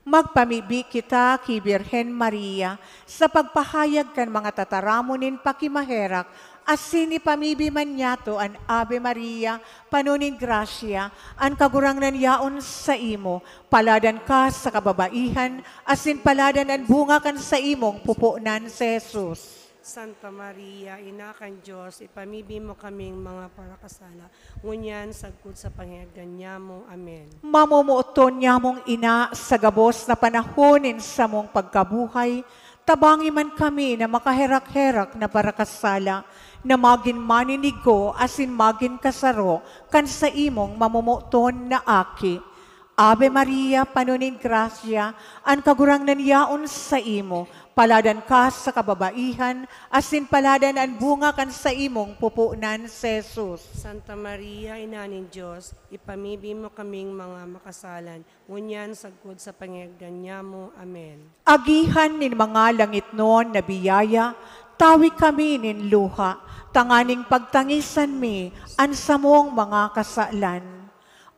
Magpamibi kita ki Birhen Maria sa pagpahayag kan mga tataramon nin pakimaherak, asin ipamibi man niyato an Ave Maria, pano nin grasya, an Kagurangnan yaon saimo, paladan ka sa kababaihan, asin paladan an bunga kan saimong pupunan si Jesus. Santa Maria, Ina kan Dios, ipamibi mo kaming mga parakasala, ngunyan sagkod sa pangiagdan nyamo. Amen. Mamomoton nyamong Ina, sa gabos na panahon nin samong pagkabuhay, tabangi man kami na makaherak-herak na parakasala, na magin maninigo asin magin kasaro kan saimong mamomoton na Aki. Ave Maria, pano nin grasya, an Kagurangnan yaon saimo, paladan ka sa kababaihan, asin paladan an bunga kan saimong pupunan si Jesus. Santa Maria, Ina nin Dios, ipamibi mo kaming mga makasalan, ngunyan sagkod sa pangiagdan nyamo. Amen. Agihan nin mga langitnon na biyaya, tawi kami nin luha, tanganing pagtangisan mi an samong mga kasalan.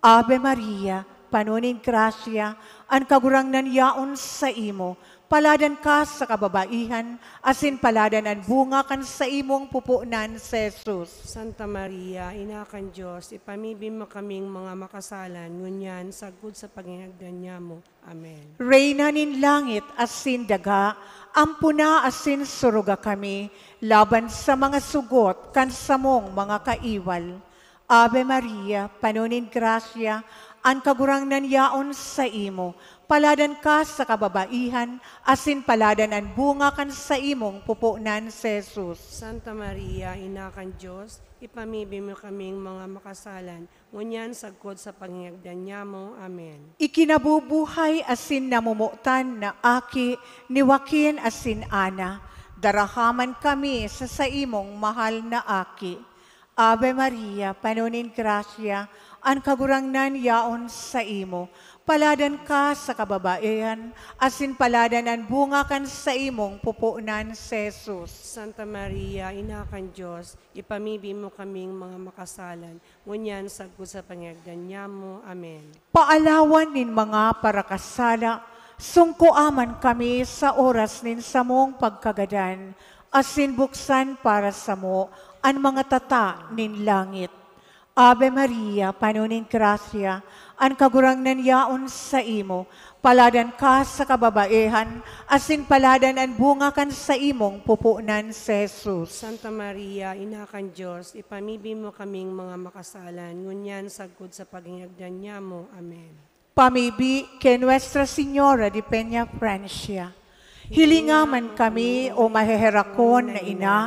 Ave Maria, pano nin grasya, an Kagurangnan yaon saimo, paladan ka sa kababaihan, asin paladan an bunga kan saimong pupunan si Jesus. Santa Maria, Ina kan Dios, ipamibi mo kaming mga makasalan, ngunyan sagkod sa pangiagdan nyamo. Amen. Reyna nin langit asin daga, ampona asin suruga kami laban sa mga sugot kan samong mga kaiwal. Ave Maria, pano nin grasya, an Kagurangnan yaon saimo, paladan ka sa kababaihan, asin paladan an bunga kan saimong pupunan si Jesus. Santa Maria, Ina kan Dios, ipamibi mo kaming mga makasalan, ngunyan sagkod sa pangiagdan nyamo. Amen. Ikinabubuhay asin namomotan na Aki ni Joaquin asin Ana, daraha man kami sa saimong mahal na Aki. Ave Maria, pano nin grasya, an Kagurangnan yaon saimo. Paladan ka sa kababaihan, asin paladan an bunga kan saimong pupunan si Jesus. Santa Maria, Ina kan Dios, ipamibi mo kaming mga makasalan, ngunyan sagkod sa pangiagdan nyamo. Amen. Paalawan nin mga parakasala, sungkoa man kami sa oras nin samong pagkagadan, asin buksan para samo an mga tata nin langit. Ave Maria, pano nin grasya, an Kagurangnan yaon saimo, paladan ka sa kababaihan, asin paladan an bunga kan saimong pupunan si Jesus. Santa Maria, Ina kan Dios, ipamibi mo kaming mga makasalan, ngunyan sagkod sa pangiagdan nyamo. Amen. Pamibi ki Nuestra Señora de Peña Francia. Hilinga man kami, o maheherakon na ina,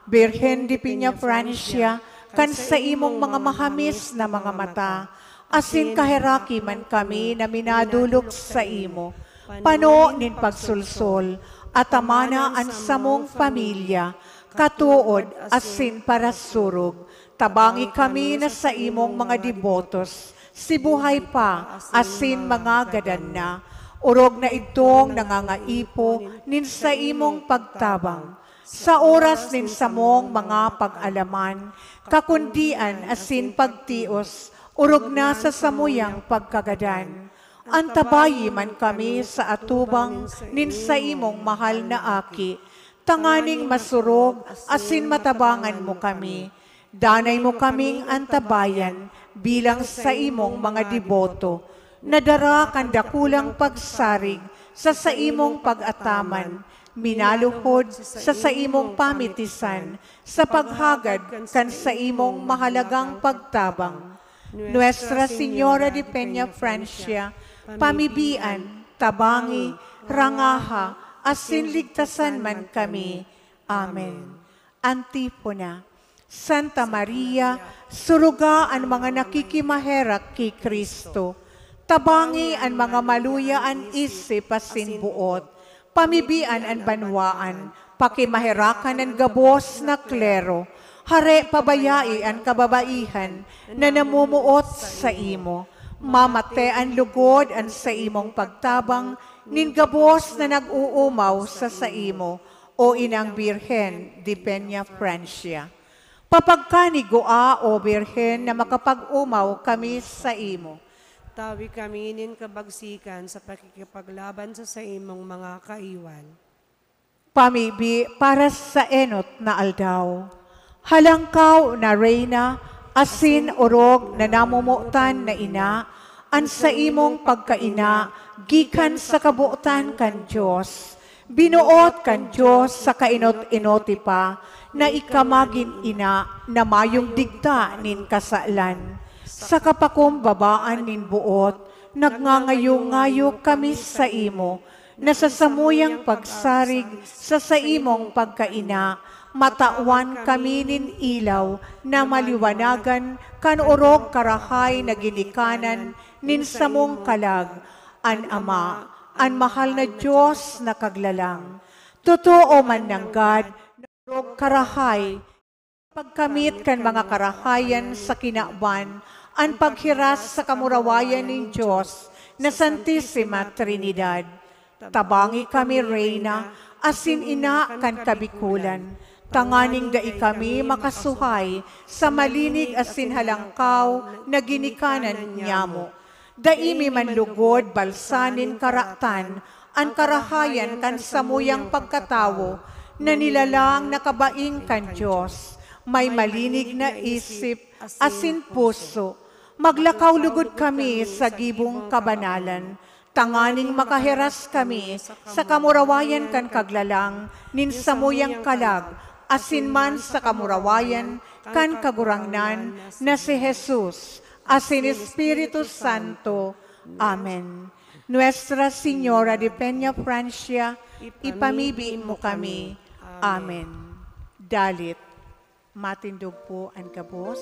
Birhen de Peña Francia, kan saimong mga mahamis na mga mata, asin kaheraki man kami na minadolok saimo, pano nin pagsolsol, atamana an samong pamilya, katood asin parasurog. Tabangi kami na saimong mga debotos, si buhay pa asin mga gadan na, orog na idtong nangangaipo nin saimong pagtabang. Sa oras nin samong mga pag-alaman, kakundian asin pagtios, orog na sa samuyang pagkagadan. Antabayi man kami sa atubang nin saimong mahal na Aki, tanganing masurog asin matabangan mo kami. Danay mo kaming antabayan bilang saimong mga deboto, na dara kan dakulang pagsarig sa saimong pag-ataman, Minaluhod sa saimong pamitisan, sa paghagad kan saimong mahalagang pagtabang. Nuestra Señora de Peña Francia, pamibian, tabangi, rangaha, asin ligtasan man kami. Amen. Antifona. Santa Maria, suruga an mga nakikimaherak ki Cristo. Tabangi an mga maluya an isip asin boot. Pamibian an banwaan, pakimaherakan an gabos na klero. Hare, pabayai an kababaihan na namumuot saimo. Mamate an lugod an saimong pagtabang nin gabos na nag-uumaw sa saimo, o Inang Birhen de Peña Francia. Papagkanigua, o Birhen, na makapag-umaw kami saimo. Tawi kami nin kabagsikan sa pakikipaglaban sa saimong mga kaiwal. Pamibi para sa enot na aldaw. Halangkaw na Reyna, asin orog na namomotan na ina, an saimong pagkaina gikan sa kabotan kan Dios. Binoot kan Dios sa kaenot-enoti pa na ika magin ina na mayong digta nin kasalan. Sa kapakumbabaan nin boot, nagngangayo-ngayo kami saimo na sa samuyang pagsarig sa saimong pagkaina, matawan kami nin ilaw na maliwanagan kan orog karahay na ginikanan nin samong kalag, an Ama, an mahal na Dios na Kaglalang. Totoo man nanggad, orog karahay, pagkamit kan mga karahayan sa kinaban, an paghiras sa kamurawayan nin Dios na Santisima Trinidad. Tabangi kami, Reyna, asin ina kan kabikulan, tanganing dai kami makasuhay sa malinig asin halangkaw na ginikanan nyamo. Dai mi man lugod balsan nin karatan an karahayan kan samuyang pagkatawo na nilalang na kabaing kan Dios, may malinig na isip asin puso. Maglakaw lugod kami sa gibong kabanalan, tanganing makahiras kami sa kamurawayan kan Kaglalang nin samuyang kalag, asin man sa kamurawayan kan Kagurangnan na si Jesus asin Espiritu Santo. Amen. Nuestra Señora de Peña Francia, ipamibi mo kami. Amen. Dalit. Matindog po an gabos.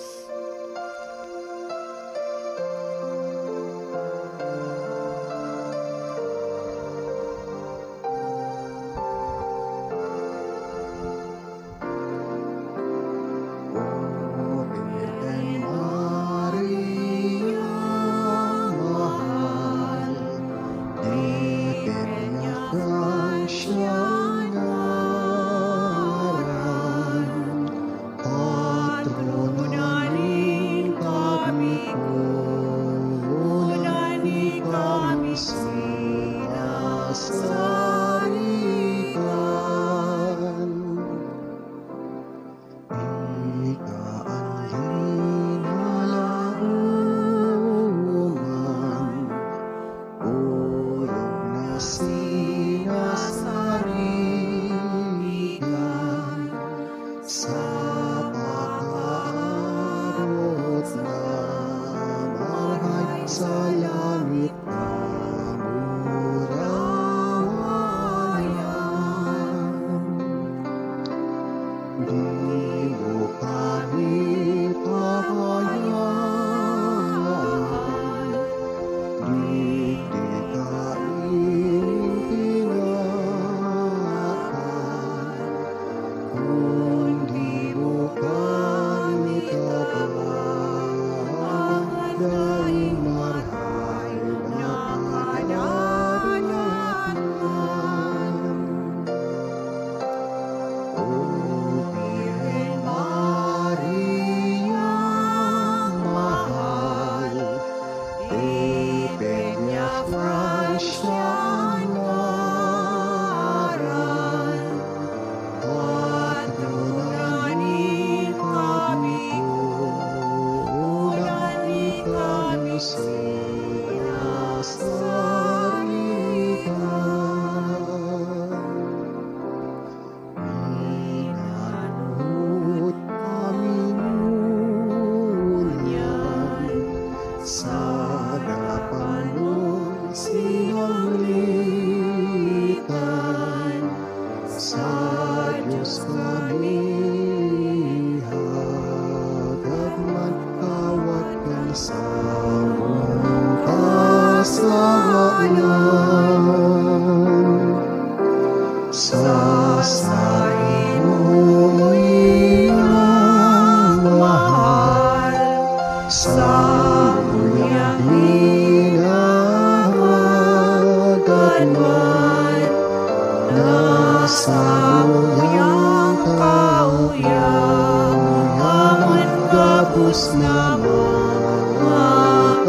Nasa uyang kauyang, aman gabos na mga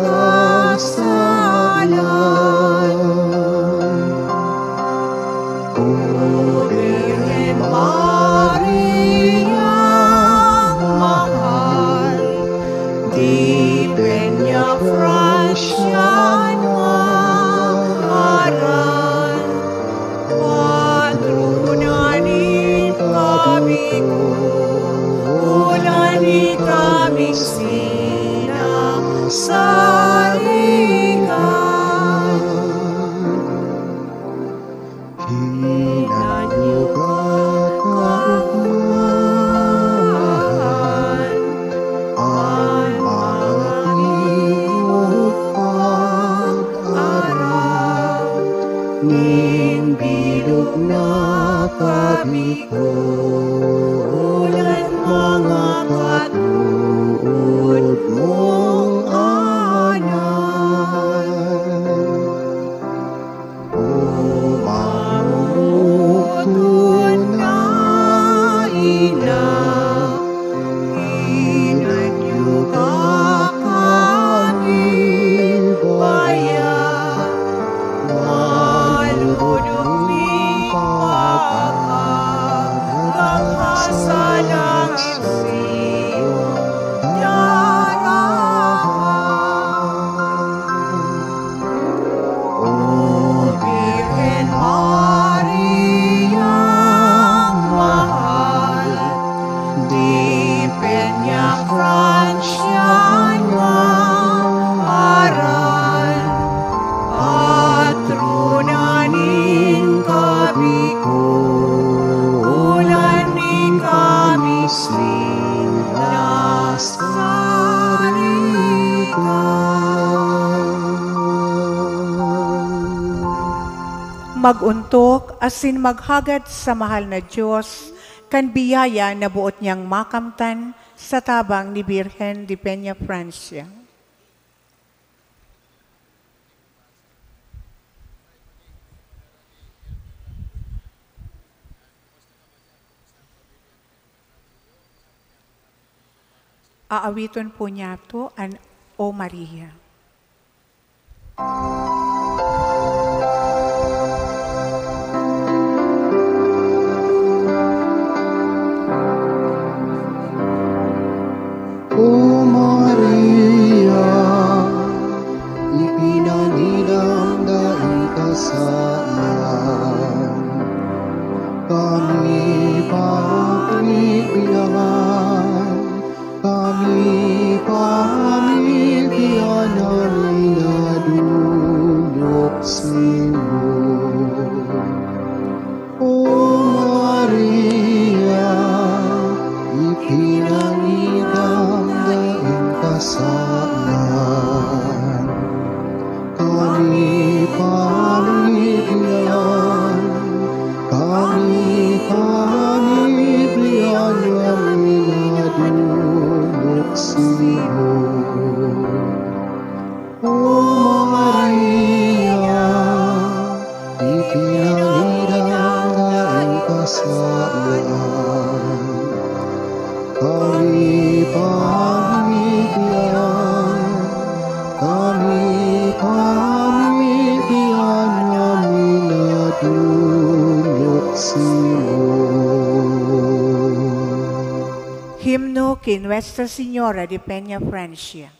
kasalan. O Birhen Mariang mahal, di Peña Francia ngaran, patrona nin kabikolan, nin kaming sinasarigan. Hinanyugan kaugmahan an mga tingog pag-aram nin bilog na kabikolan, mga katood mong anay. O mamumuto na ina, hinanyuga kami baya, malugod mi pag-agakas sa iyong darahan. O Birhen Mariang mahal, di Peña Francia ngaran, patrona nin kabikolan, nin kaming sinasarigan. Mag-ontok asin maghagad sa mahal na Dios kan biyaya na boot niyang makamtan sa tabang ni Birhen de Peña Francia. Aawiton po niyato an O Maria. O Maria, ipinangidam daing kasalan, kami pamibiyangan, kami pamibiyangan na nadolok simo. O Maria, ipinangidam daing kasalan, kami pamibiyan, kami pamibiyan na minadolok simo. O Maria, ipinangidam daing kasalan, kami pamibiyan, kami pamibiyan na minadolok simo. Himno ki Nuestra Señora de Peña Francia.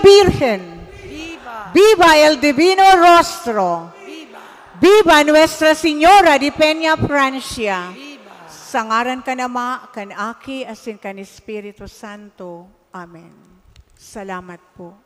Virgen. Viva! Viva el Divino Rostro. Viva! Viva Nuestra Señora de Peña Francia. Viva! Sa ngaran kan Ama, kan Aki, asin kan Espiritu Santo. Amen. Salamat po.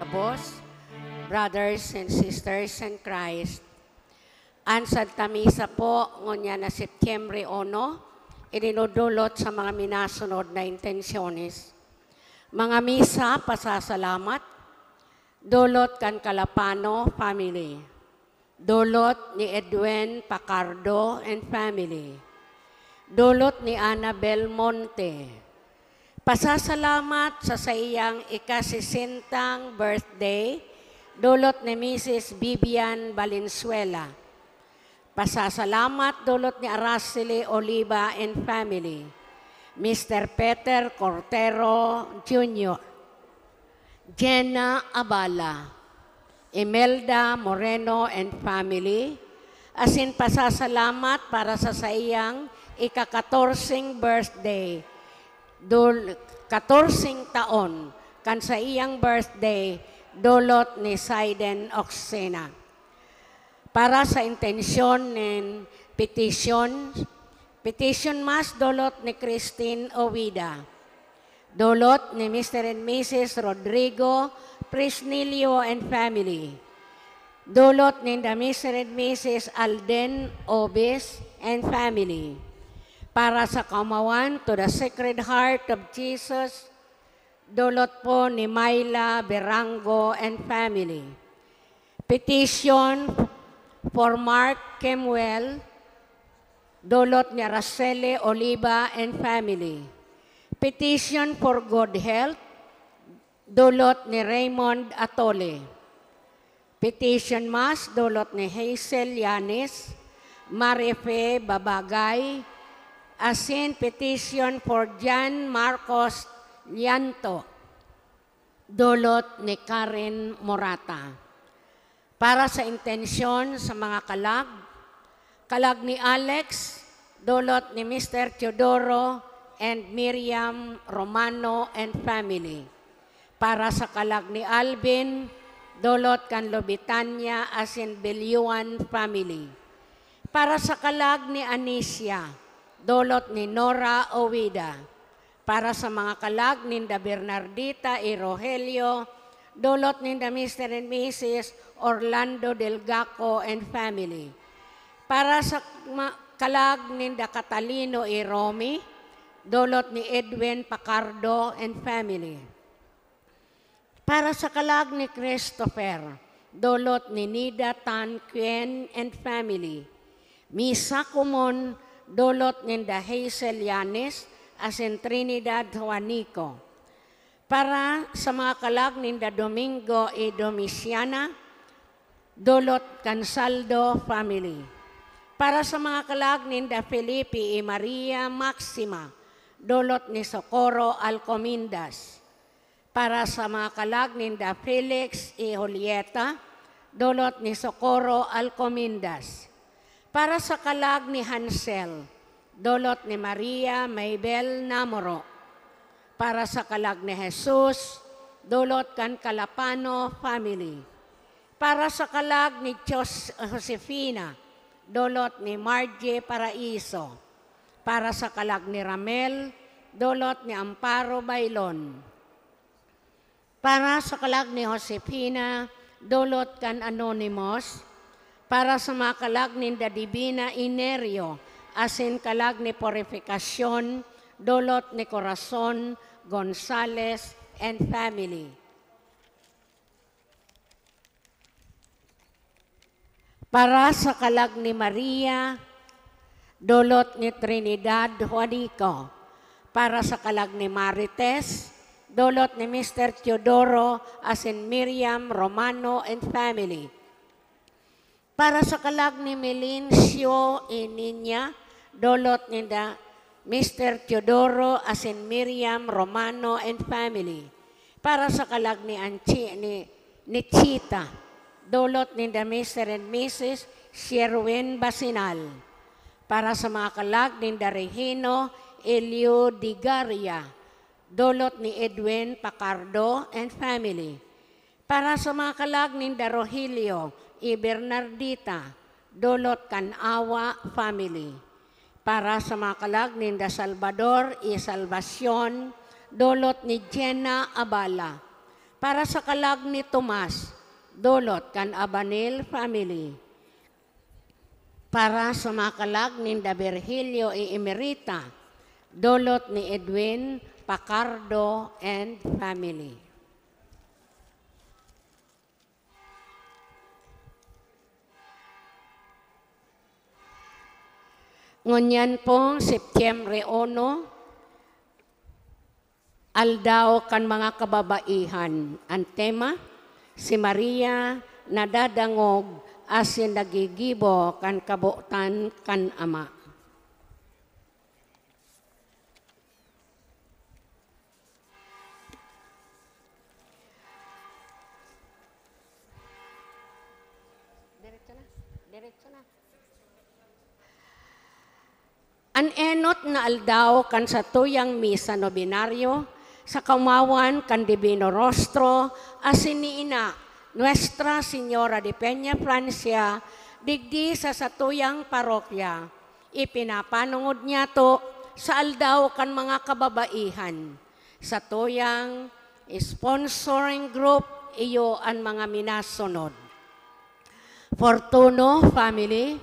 Boss, brothers and sisters in Christ, an Santa Misa po, ngunyan na Setyembre uno, idinudulot sa mga minasunod na intensyones. Mga misa, pasasalamat, dulot kan Calapano family. Dulot ni Edwin Pacardo and family. Dulot ni Annabel Monte. Pasasalamat sa saiyang ikasesentang birthday, dulot ni Misis Vivian Valenzuela. Pasasalamat dulot ni Araceli Oliva and family. Mister Peter Cortero Junior. Jenna Abala, Imelda Moreno and family, asin pasasalamat para sa saiyang ika-katorseng birthday, dul-, katorseng taon kan saiyang birthday, dulot ni Saiden Oxena. Para sa intensyon nin petition, petition mass dulot ni Christine Ovida. Dulot ni Mister and Missus Rodrigo Fresnillo and family. Dulot ninda Mister and Missus Alden Obis and family. Para sa Kaumawan to the Sacred Heart of Jesus, dulot po ni Myla Berango and family. Petition for Mark Kemuel, dulot ni Araceli Oliva and family. Petition for good health, dulot ni Raymond Atole. Petition mass, dulot ni Hazel Yanes, Marife Babagay, asin petition for Jan Marcos Lianto, dulot ni Karen Morata. Para sa intensyon sa mga kalag, kalag ni Alex, dulot ni Mister Teodoro and Miriam Romano and family. Para sa kalag ni Alvin, dulot kan Lobitanya asin Bilyuan family. Para sa kalag ni Anicia, dulot ni Nora Ovida. Para sa mga kalag ninda Bernardita y Rogelio, dulot ninda Mister and Missus Orlando Del Gaco and family. Para sa ma-, kalag ninda Catalino y Romy, dulot ni Edwin Pacardo and family. Para sa kalag ni Christopher, dulot ni Nida Tan Quien and family. Misa komon, dulot ninda Hazel Yanes asin Trinidad Juanico. Para sa mga kalag ninda Domingo y Domiciana, dulot kan Saldo family. Para sa mga kalag ninda Felipe y Maria Maxima, dulot ni Socorro Alcomindas. Para sa mga kalag ninda Felix y Julieta, dulot ni Socorro Alcomindas. Para sa kalag ni Hansel, dulot ni Maria Maybel Namoro. Para sa kalag ni Jesus, dulot kan Calapano family. Para sa kalag ni Jos-, Josefina, dulot ni Margie Paraiso. Para sa kalag ni Ramel, dulot ni Amparo Bailon. Para sa kalag ni Josefina, dolot kan Anonymous. Para sa mga kalag ninda Divina Inerio, asin kalag ni Purificacion, dolot ni Corazon Gonzalez and family. Para sa kalag ni Maria, dolot ni Trinidad Juanico. Para sa kalag ni Marites, dolot ni Mister Teodoro asin Miriam Romano and family. Para sa kalag ni Melencio Iniña, dolot ninda Mister Teodoro asin Miriam Romano and family. Para sa kalag ni Anchi-, ni, ni Chita, dolot ninda Mister and Missus Sherwin Basinal. Para sa mga kalag ninda Regino Elio Digaria, dolot ni Edwin Pacardo and family. Para sa mga kalag ninda Rogelio y Bernardita, dolot kan Awa family. Para sa mga kalag ninda Salvador y Salvacion, dolot ni Jenna Abala. Para sa kalag ni Tomas, dolot kan Abanil family. Para sa mga kalag ninda Virgilio y Emerita, dolot ni Edwin Pacardo and family. Ngunyan pong Setyembre uno, Aldaw kan mga Kababaihan. An tema, si Maria nadadangog asin naggigibo kan kabotan kan Ama. Diretso na. Diretso na. An enot na aldaw kan satuyang misa nobenaryo sa kaomawan kan Divino Rostro asin ni Ina Nuestra Señora de Peña Francia digdi sa satuyang parokya. Ipinapanongod niyato sa Aldaw kan mga Kababaihan. Satuyang sponsoring group, iyo an mga minasunod. Fortuno family,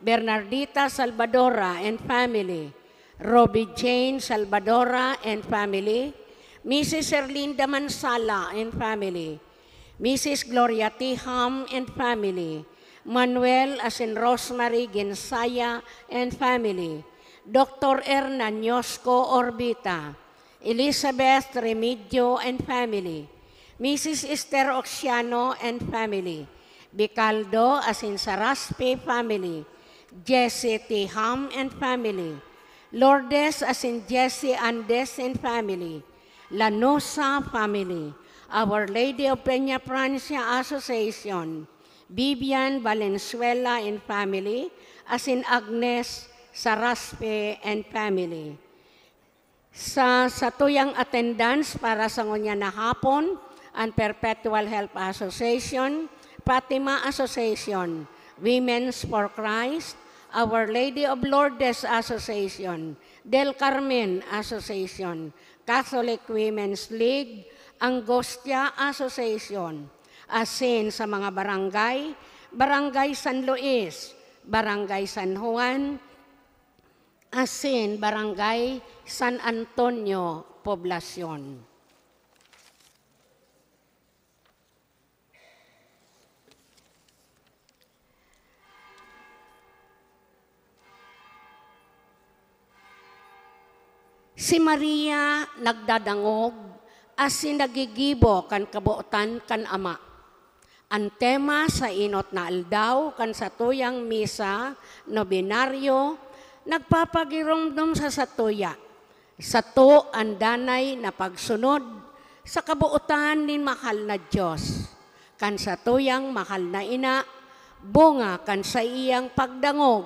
Bernardita Salvadora and family, Robbie Jane Salvadora and family, Missus Erlinda Mansala and family, Missus Gloria Tiham and family, Manuel asin Rosemary Ginsaya and family, Doctor Hernan Yosco Orbita, Elizabeth Remedio and family, Missus Esther Oxiano and family, Bicaldo asin Saraspe family, Jesse Tiham and family, Lourdes asin Jesse Andes and family, Lanosa family, Our Lady of Peña Francia Association, Vivian Valenzuela and family, asin Agnes Saraspe and family. Sa satuyang attendance para sa ngunyan na hapon, an Perpetual Help Association, Fatima Association, Women's for Christ, Our Lady of Lourdes Association, Del Carmen Association, Catholic Women's League, Angostia Association, asin sa mga barangay, Barangay San Luis, Barangay San Juan, asin Barangay San Antonio, Poblacion. Si Maria nagdadangog asin naggigibo kan kabotan kan Ama. An tema sa enot na aldaw kan satuyang misa nobenaryo nagpapagiromdom sa satuya, sato an danay na pagsunod sa kabotan nin mahal na Dios, kan satuyang mahal na Ina, bunga kan saiyang pagdangog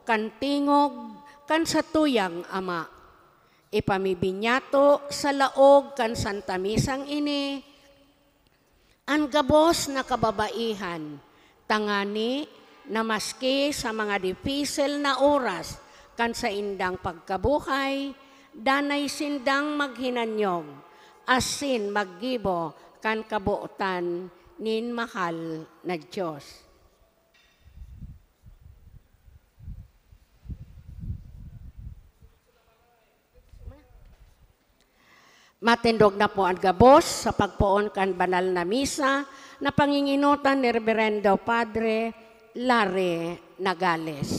kan tingog kan satuyang Ama. Ipamibinyato sa laog kan Santa Misang ini an gabos na kababaihan, tangani na maski sa mga dipisil na oras kan saindang pagkabuhay, danay sindang maghinanyog asin maggibo kan kabotan nin mahal na Dios. Matindog na po an gabos sa pagpoon kan banal na misa na pangingenotan ni Reberendo Padre Larry Nagales.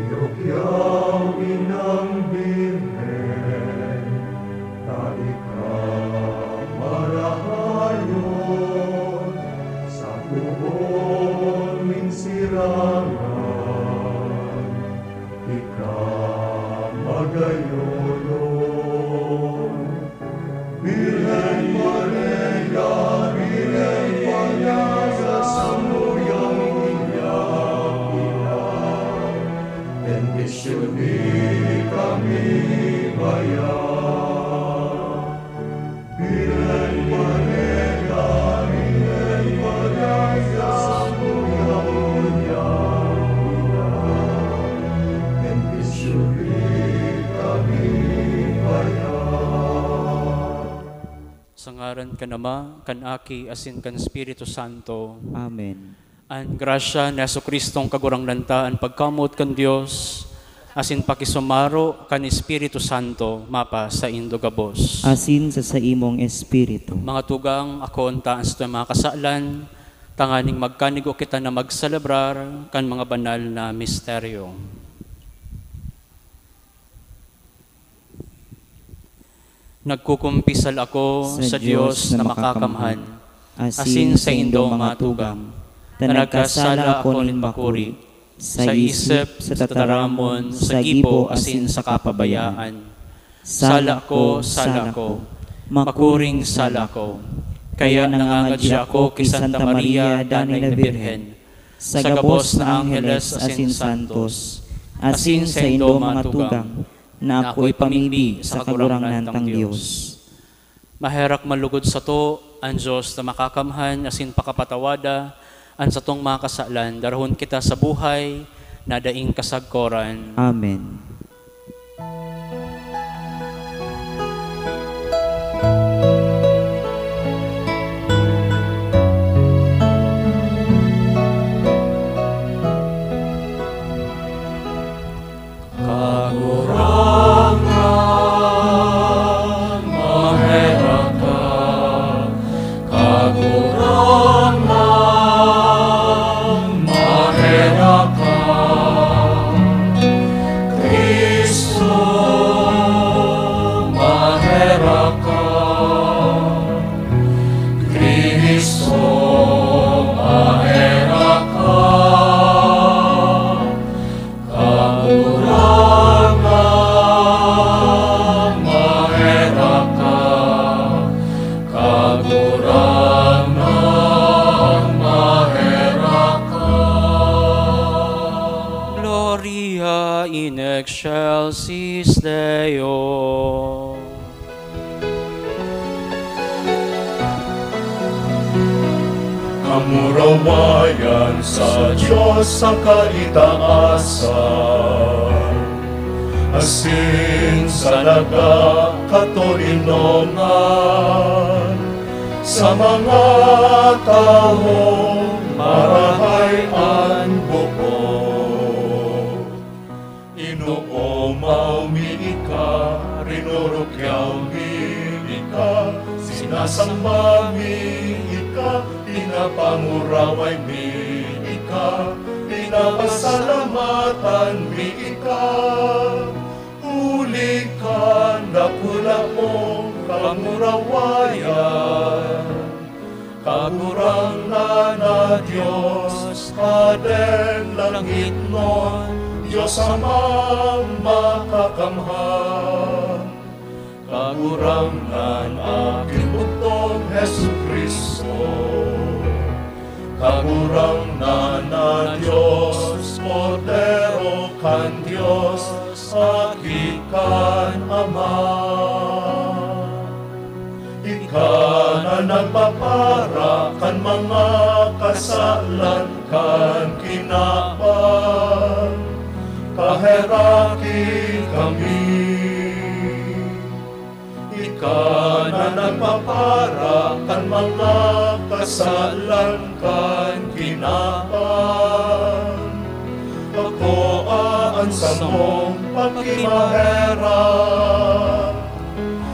Iyo kiyang inang Birhen, ta ika marahayon sa puhon nin sirangan, ika magayonon. Birhen Maria, Birhen Maria, samuyang inyang ina, bendisyoni kami ngaya. Birhen Maria, Birhen Maria, samuyang inyang ina, bendisyoni kami ngaya. Sa ngaran kan Ama, kan Aki, asin kan Espiritu Santo. Amen. An grasya ni Jesu-Cristong Kagurangnan ta, an pagkamoot kan Dios, asin pakisumaro kan Espiritu Santo, mapasaindo gabos. Asin sa saimong espiritu. Mga tugang, akoon ta an satuyang mga kasalan, tanganing magkanigo kita na magselebrar kan mga banal na misteryo. Nagkukumpisal ako sa Dios na makakamhan, asin saindo, mga tugang, ta nagkasala ako nin makuri, sa isip, sa tataramon, sa gibo, asin sa kapabayaan. Sala ko, sala ko, makuring sala ko. Kaya nangangadya ako ki Santa Maria, danay na Birhen, sa gabos na angheles asin santos, asin saindo, mga tugang, na ako ipamibi sa Kagurangnan tang Dios. Maherak man lugod sato an Dios na makakamhan asin pakapatawada an satong mga kasalan, darahon kita sa buhay na daing kasagkoran. Amen. Kagurangnan, maherak ka. Kagurangnan, maherak ka. Cristo, maherak ka. Cristo, maherak ka. Kagurangnan, maherak ka. Kagurangnan, maherak ka. Gloria in excelsis Deo. Kamurawayan sa Dios sa kaitaasan, asin sa nagkakatoninongan sa mga tawong marahay an buko. Inoomaw mi ika, rinurukyaw mi ika, sinasamba mi ika, pinapanguraway mi ika, pinapasalamatan mi ika. Huli kan dakula mong kamurawayan. Kagurangnan na Dios, Hadeng langitnon, Dios Amang makakamhan. Kagurangnan, Aki bugtong Jesu-Cristo. Kagurangnan na Dios, Kordero kan Dios, Aki kan Ama. Ika na nagpapara kan mga kasalan kan kinaban, kaheraki kami. Ika na nagpapara kan mga kasalan kan kinaban. Akoa an samong pakimaherak.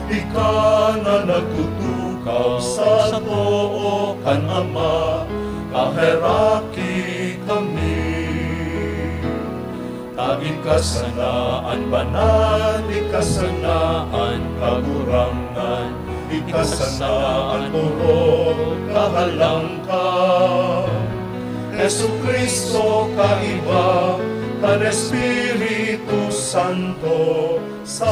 Ika na nagtutukaw sa too kan Ama, kaheraki kami. Ta ika sana an banal, ika sana an kagurangnan, ika sana an orog kahalangkaw. Jesu-Cristo, kaiba kan Espiritu Santo, sa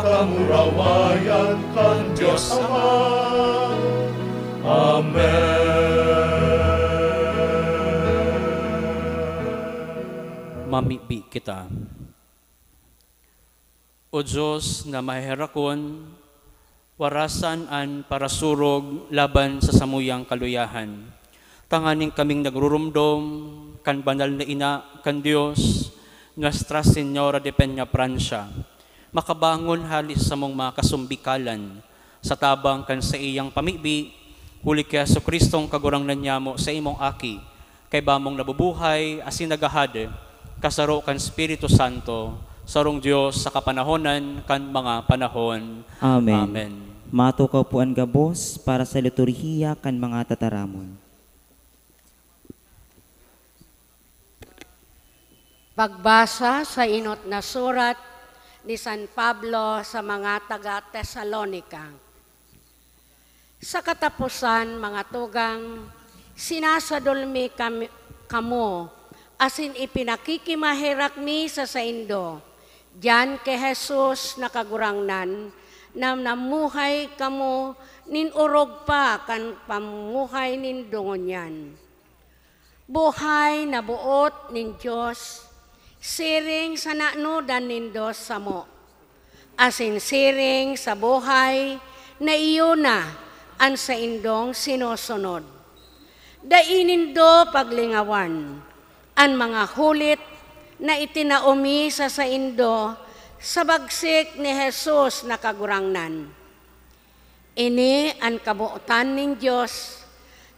kamurawayan kan Dios Ama. Amen. Mamibi kita. O Dios na maheherakon, warasan an parasurog laban sa samuyang kaluyahan, tanganing kaming nagrurumdom kan banal na ina kan Dios, Nuestra Señora de Peñafrancia, makabangon hali sa samong mga kasumbikalan, sa tabang kan saiyang pamibi, huli ki Jesu-Cristong Kagurangnan nyamo, sa imong Aki, kaiba mong nabubuhay asin naghahade, kasaro kan Espiritu Santo, sarong Dios sa kapanahonan kan mga panahon. Amen. Amen. Matukaw po an gabos para sa liturhiya kan mga tataramon. Pagbasa sa enot na surat ni San Pablo sa mga taga Tesalonica. Sa kataposan, mga tugang, sinasadol mi kami, kamo, asin ipinakikimaherak mi sa saindo, diyan ki Jesus na Kagurangnan, na namuhay kamo nin orog pa kan pamumuhay nindo ngunyan. Buhay na boot nin Dios, siring sa naenodan nindo samo, asin siring sa buhay na iyo na an saindong sinusunod. Dai nindo paglingawan an mga hulit na itinao mi sa saindo sa bagsik ni Jesus na Kagurangnan. Ini an kabotan nin Dios,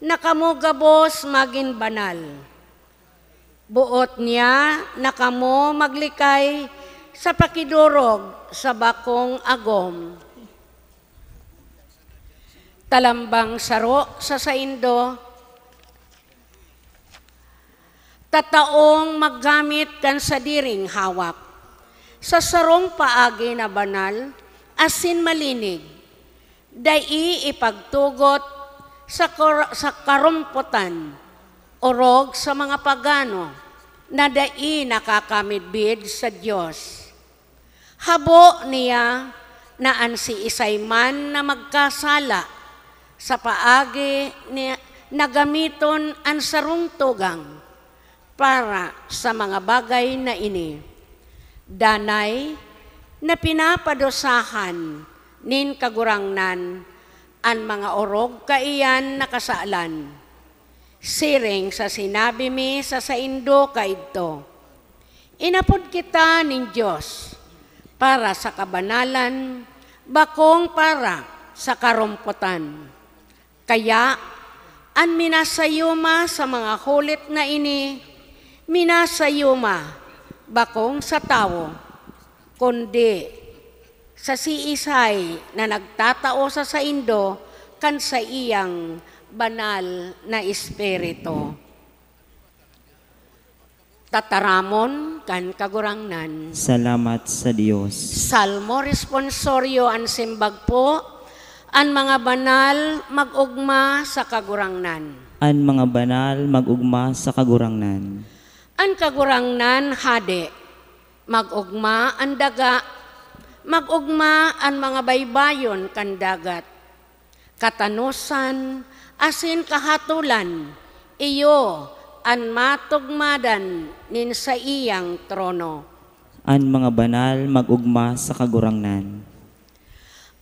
na kamo gabos magin banal. Boot niya na kamo maglikay sa pakidorog sa bakong agom. Talambang saro sa saindo, tataong maggamit kan sadiring hawak, sa sarong paagi na banal asin malinig. Dai ipagtugot sa kor-, sa karompotan, orog sa mga pagano na dai nakakamidbid sa Dios. Habo niya na an siisay man na magkasala sa paagi ni, na gamiton an sarong tugang para sa mga bagay na ini. Danay na pinapadusahan nin Kagurangnan an mga orog kaiyan na kasalan. Siring sa sinabi mi sa saindo kaidto, inapod kita nin Dios para sa kabanalan, bakong para sa karompotan. Kaya, an minasayuma sa mga hulit na ini, minasayuma bakong sa tawo, kundi sa siisay na nagtatao sa saindo kan saiyang banal na Espiritu. Tataramon kan Kagurangnan. Salamat sa Dios. Salmo Responsorio an simbag po, an mga banal mag-ogma sa Kagurangnan. An mga banal mag-ogma sa Kagurangnan. An Kagurangnan hade, mag-ogma an daga, mag-ogma an mga baybayon kan dagat. Katanosan asin kahatolan, iyo an matugmadan nin saiyang trono. An mga banal mag-ogma sa Kagurangnan.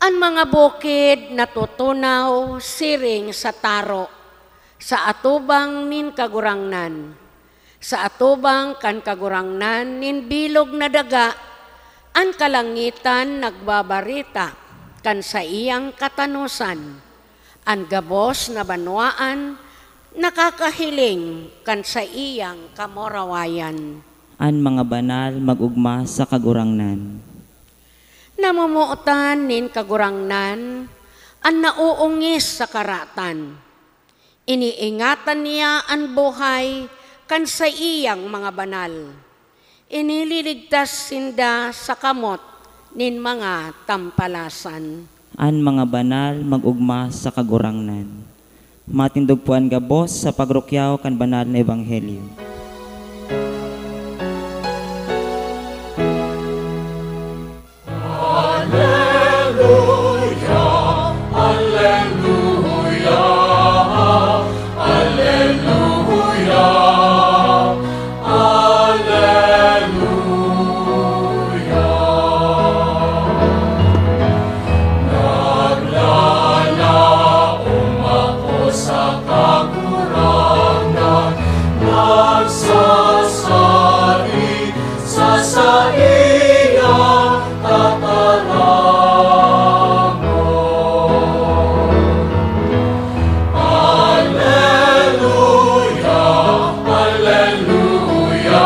An mga bukid natutunaw siring sa taro sa atubang nin Kagurangnan. Sa atubang kan Kagurangnan nin bilog na daga, an kalangitan nagbabareta kan saiyang katanosan. An gabos na banwaan nakakahiling kan saiyang kamurawayan. An mga banal mag-ogma sa Kagurangnan. Namomotan nin Kagurangnan an nauungis sa karatan. Iniingatan niya an buhay kan saiyang mga banal. Inililigtas sinda sa kamot nin mga tampalasan. An mga banal mag-ogma sa Kagurangnan. Matindog po an gabos sa pagrukyaw kan banal na ebanghelyo. Aleluya, aleluya, aleluya, aleluya. Naglalaom ako sa Kagurangnan, nagsasadi sa saiyang tataramon. Aleluya, aleluya, aleluya,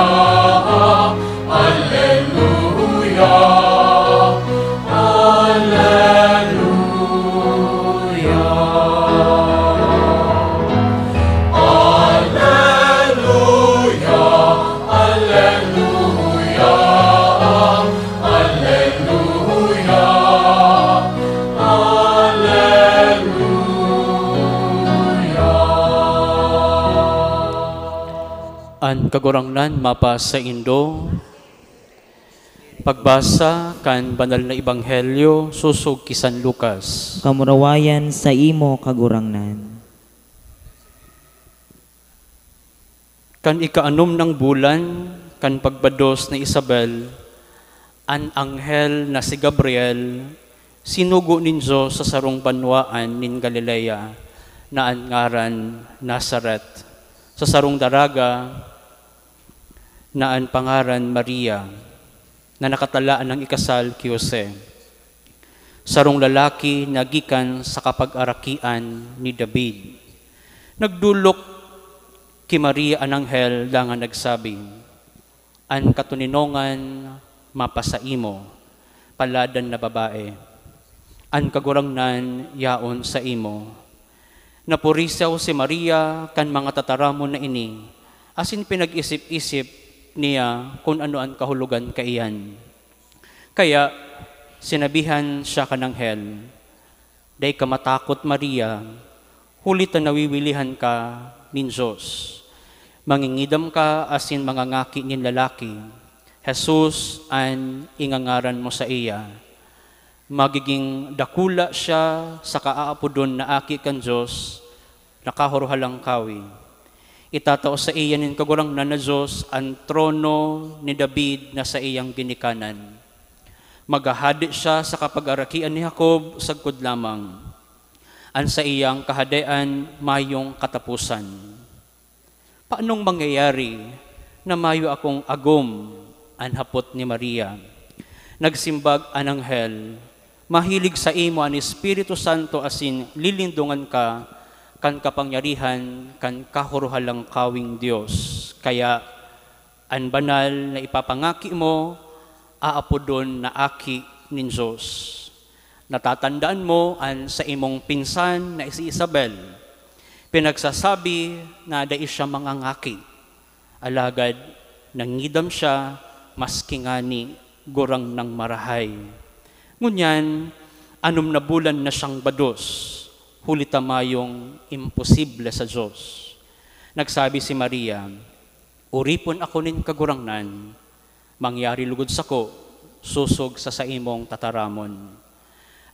aleluya. Aleluya, aleluya, aleluya, aleluya. An Kagurangnan mapasaindo. Pagbasa kan Banal na Ebanghelyo sosog ki San Lucas. Kamurawayan saimo, Kagurangnan. Kan ikaanom nang bulan kan pagbados ni Isabel, an anghel na si Gabriel sinugo nin Dios sa sarong banwaan nin Galilea na an ngaran Nazaret, sa sarong daraga na an pangaran Maria, na nakatalaan nang ikasal ki Jose, sarong lalaki na gikan sa kapagarakian ni David. Nagdolok ki Maria an anghel dangan nagsabi, "An katoninongan mapasaimo, paladan na babae. An Kagurangnan yaon saimo." Napurisaw si Maria kan mga tataramon na ini, asin pinag-isip-isip niya kun ano an kahulogan kaiyan. Kaya sinabihan siya kan anghel, "Dai ka matakot, Maria, huli ta nawiwilihan ka nin Dios. Mangingidam ka asin mangangaki nin lalaki, Jesus an ingangaran mo saiya. Magiging dakula siya saka aapodon na Aki kan Dios na Kahorohalangkawi. Itatao saiya nin Kagurangnan na Dios an trono ni David na saiyang ginikanan. Maghahade siya sa kapagarakian ni Jacob sagkod lamang. An saiyang kahadean mayong kataposan." "Paanong mangyayari na mayo akong agom?" an hapot ni Maria. Nagsimbag an anghel, "Mahilig saimo an Espiritu Santo asin lilindongan ka kan kapangyarihan kan Kahorohalangkawing Dios. Kaya an banal na ipapangaki mo, aapodon na Aki nin Dios. Natatandaan mo an saimong pinsan na si Isabel. Pinagsasabi na dai siya mangangaki. Alagad nangidam siya, maski ngani gurang nang marahay. Ngunyan, anom na bulan na siyang bados, huli ta mayong imposible sa Dios." Nagsabi si Maria, "Oripon ako nin Kagurangnan, mangyari lugod sako sosog sa saimong tataramon."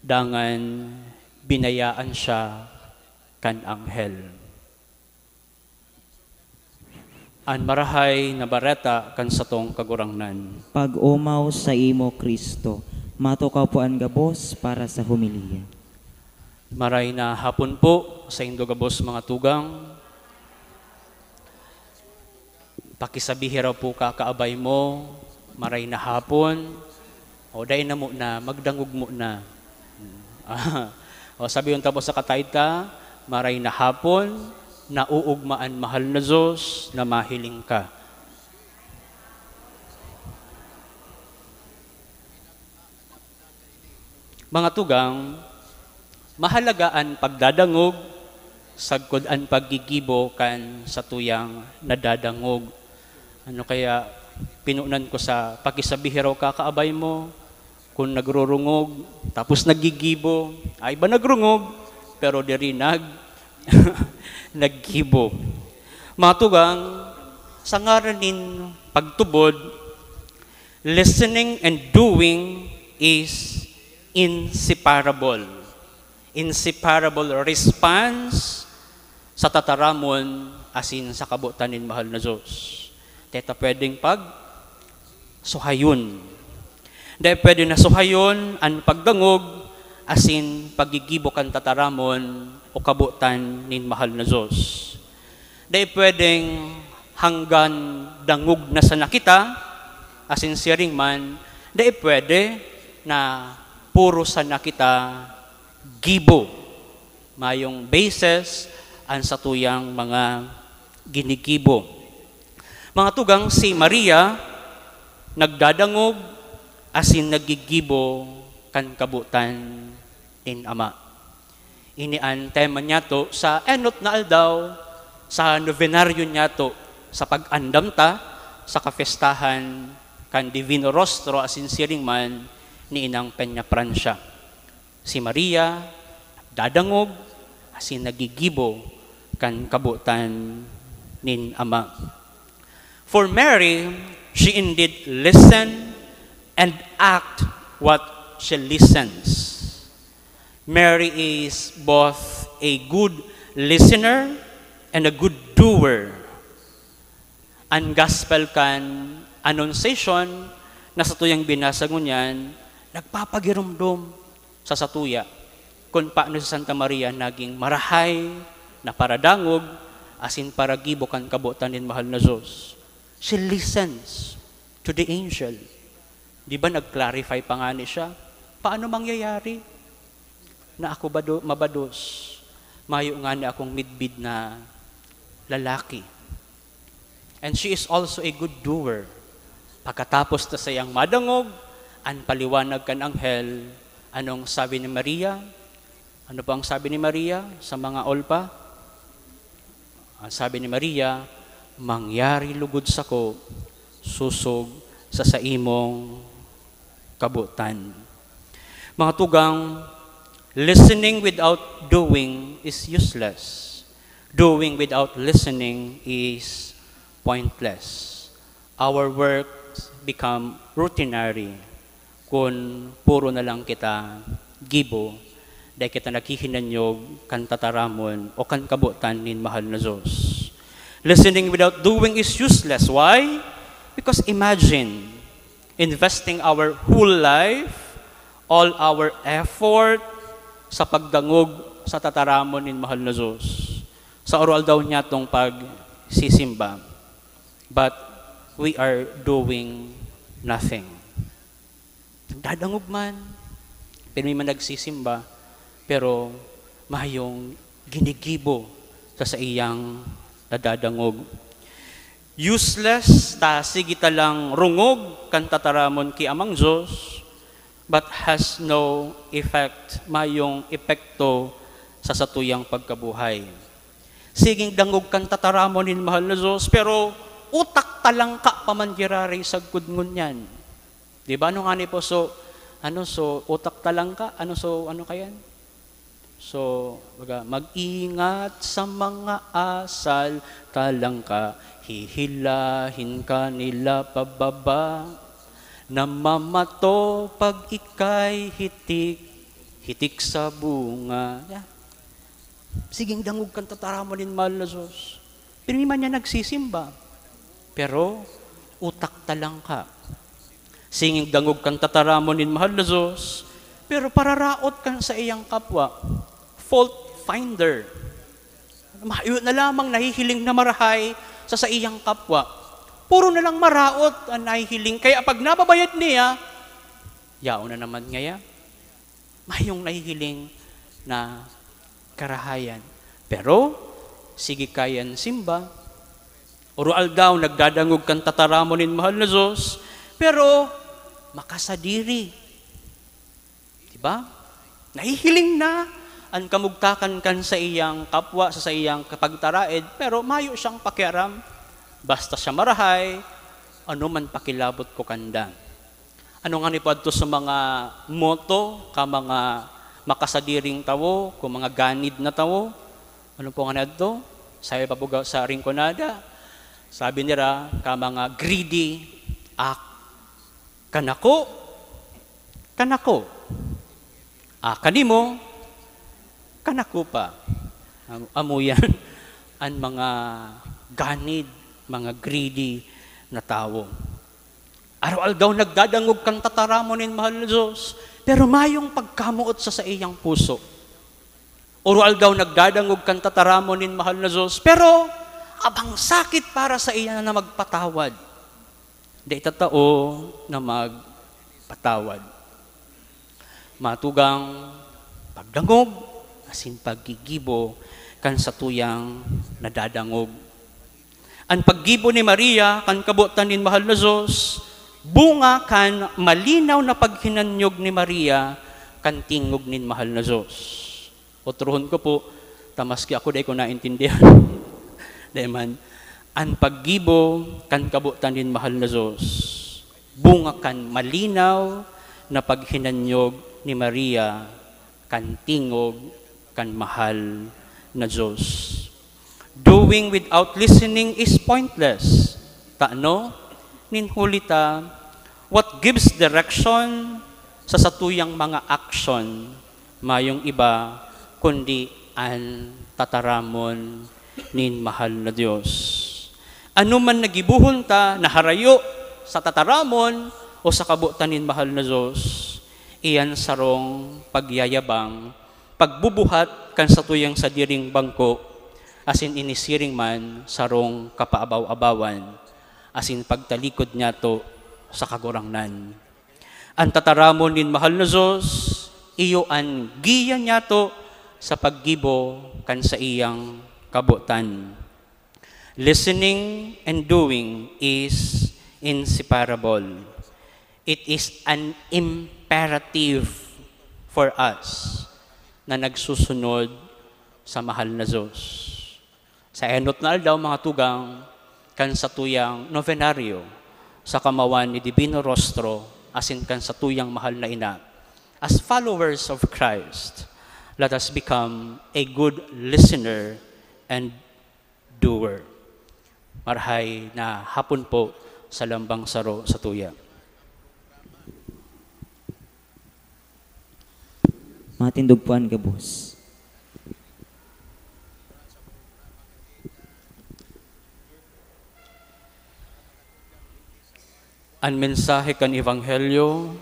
Dangan binayaan siya kan anghel. An Marahay na Bareta kan satong Kagurangnan. Pag-omaw saimo, Cristo. Matukaw po an gabos para sa homilya. Maray na hapon po saindo gabos, mga tugang. Pakisabihi raw po kakaabay mo, maray na hapon, o dai na mo na, magdangog mo na. O sabi yung tapos sa kataita, maray na hapon, nauugmaan mahal na Diyos na mahiling ka. Mga tugang, mahalaga an pagdadangog, sagkod an paggigibo kan satuyang nadadangog. Ano kaya pinunan ko sa pakisabihi raw kakaabay mo, kung nagrurungog, tapos naggigibo, ay ba nagrungog, pero diri nag, naggibo. Mga tugang, sa ngaran nin pagtubod, listening and doing is inseparable. Inseparable response sa tataramon asin sa kabotan nin mahal na Diyos. Dai ta pwedeng pagsuhayon. Dai pwede na suhayon an pagdangog asin paggigibo kan tataramon o kabotan nin mahal na Diyos. Dai pwedeng hanggan dangog na sana kita, asin siring man, dai pwede na puro sana kita gibo. Mayong basis an satuyang mga ginigibo. Mga tugang, si Maria nagdadangog asin naggigibo kan kabotan nin Ama. Ini an tema niyato sa enot na aldaw sa novenaryo niyato sa pag-andam ta sa kapestahan kan Divino Rostro asin siring man ni Inang Peña Francia. Si Maria dadangog asin nagigibo kan kabotan nin Ama. For Mary, she indeed listen and act what she listens. Mary is both a good listener and a good doer. An gospel kan Annunciation na satuyang binasa ngunyan, nagpapagiromdom sa satuya kun paano si Santa Maria naging marahay na paradangog asin paragibo kan kabotan nin mahal na Diyos. She listens to the angel. Di ba nag-clarify pa ngani siya? Paano mangyayari na ako bado-, mabados? Mayo ngani akong midbid na lalaki. And she is also a good doer. Pagkatapos ta saiyang madangog an paliwanag kan anghel, anong sabi ni Maria? Ano po ang sabi ni Maria sa mga olpa? Ang sabi ni Maria, "Mangyari lugod sako, sosog sa saimong kabotan." Mga tugang, listening without doing is useless. Doing without listening is pointless. Our works become routinary kun puro na lang kita gibo, dai kita naghihinanyog kan tataramon o kan kabotan nin mahal na Diyos. Listening without doing is useless. Why? Because imagine, investing our whole life, all our effort, sa pagdangog sa tataramon nin mahal na Diyos, sa aroaldaw niyatong pagsisimba. But we are doing nothing. Nagdadangog man, pirmi man nagsisimba, pero mayong ginigibo sa saiyang nadadangog. Useless ta, sige ta lang rungog kan tataramon ki Amang Diyos, but has no effect, mayong epekto sa satuyang pagkabuhay. Siging dangog kan tataramon nin mahal na Diyos, pero utak talangka pa man giraray sagkod ngunyan. Di ba? Ano ngani po? So, ano, so, utak talangka? Ano, so, ano kayan? So, baga, "Mag-ingat sa mga asal, talangka, hihilahin ka nila pababa. Namamato pag ika'y hitik, hitik sa bunga." Yeah. Siging dangog kan tataramon nin mahal na Diyos. Pirmi man niya nagsisimba. Pero, utak talangka. Siging dangog kan tataramon nin mahal na Diyos, pero pararaot kan saiyang kapwa. Fault finder. Mayo na lamang nahihiling na marahay sa saiyang kapwa. Puro na lang maraot an nahihiling. Kaya pag nababayad niya, yaon na naman ngaya. Mayong nahihiling na karahayan. Pero, sige kayan simba. Oro-aldaw, nagdadangog kan tataramon nin mahal na Diyos. Pero, makasadiri. Diba? Nahihiling na an kamugtakan kan saiyang kapwa sa saiyang kapagtaraed, pero mayo siyang pakiaram. Basta siya marahay, ano man pakilabot ko kanda. Ano ngani po adto sa mga moto ka mga makasadiring tawo, kung mga ganid na tawo? Ano po ngani adto? Sabi pa po ga-, sa Rinconada, sabi nira, ka mga greedy, ah, kanako, kanako. Ah, kanimo, kanako pa. Am-, amo yan, an mga ganid, mga greedy na tawo. Araw-aldaw nagdadangog kan tataramon nin mahal na Diyos, pero mayong pagkamoot sa saiyang puso. Oro-aldaw nagdadangog kan tataramon nin mahal na Diyos, pero abang sakit para sa iya na magpatawad. Dai tatao na magpatawad. Matugang pagdangog asin paggigibo kan satuyang nadadangog. An paggibo ni Maria kan kabotan nin mahal na Diyos, bunga kan malinaw na paghinanyog ni Maria kan tingog nin mahal na Diyos. Otrohon ko po, ta maski ako dai ko naintindihan. Dai man, an paggibo kan kabotan nin mahal na Diyos, bunga kan malinaw na paghinanyog ni Maria kan tingog kan mahal na Diyos. Doing without listening is pointless. Tano, nin huli ta, what gives direction sa satuyang mga aksyon, mayong iba kundi an tataramon nin mahal na Diyos. Ano man na gibohon ta na harayo sa tataramon o sa kabotan nin mahal na Diyos, iyan sarong pagyayabang, pagbubuhat kan satuyang sadiring bangko, asin ini siring man sarong kapaabaw-abawan, asin pagtalikod niyato sa Kagurangnan. An tataramon nin mahal na Diyos, iyo an giya niyato sa paggibo kan saiyang kabotan. Listening and doing is inseparable. It is an imperative for us na nagsusunod sa mahal na Diyos. Sa enot na aldaw, mga tugang, kan satuyang novenario sa kamawan ni Divino Rostro asin kan satuyang mahal na ina, as followers of Christ, let us become a good listener and doer. Marahay na hapon po sa lambang saro satuya. Matindog po an gabos. An mensahe kan Ebanghelyo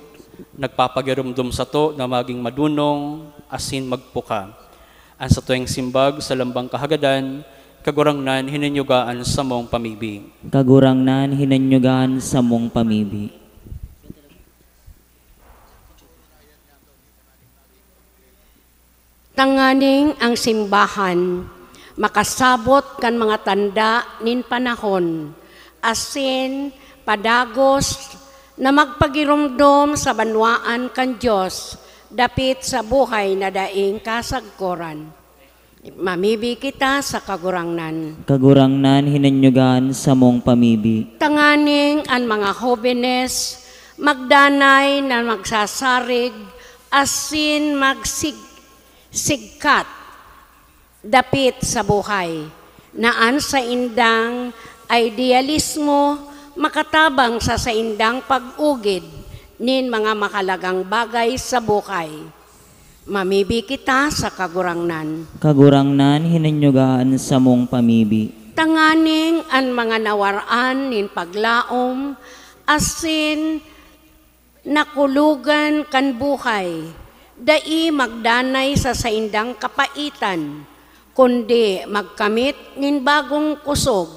nagpapagiromdom sato na magin madunong asin magpuka. An satuyang simbag sa lambang kahagadan, Kagurangnan, hinanyuga an samong pamibi. Kagurangnan, hinanyuga an samong pamibi. Tanganing ang simbahan makasabot kan mga tanda nin panahon, asin padagos na magpagiromdom sa banwaan kan Dios dapit sa buhay na daing kasagkoran. Mamibi kita sa Kagurangnan. Kagurangnan, hinanyuga an samong pamibi. Tanganing an mga hobenes magdanay na magsasarig asin magsig-, sigkat dapit sa buhay, na an saindang idealismo makatabang sa saindang pag-ugid nin mga mahalagang bagay sa buhay. Mamibi kita sa Kagurangnan. Kagurangnan, hinanyuga an samong pamibi. Tanganing an mga nawaran nin paglaom asin nakulogan kan buhay, dai magdanay sa saindang kapaitan, kundi magkamit nin bagong kusog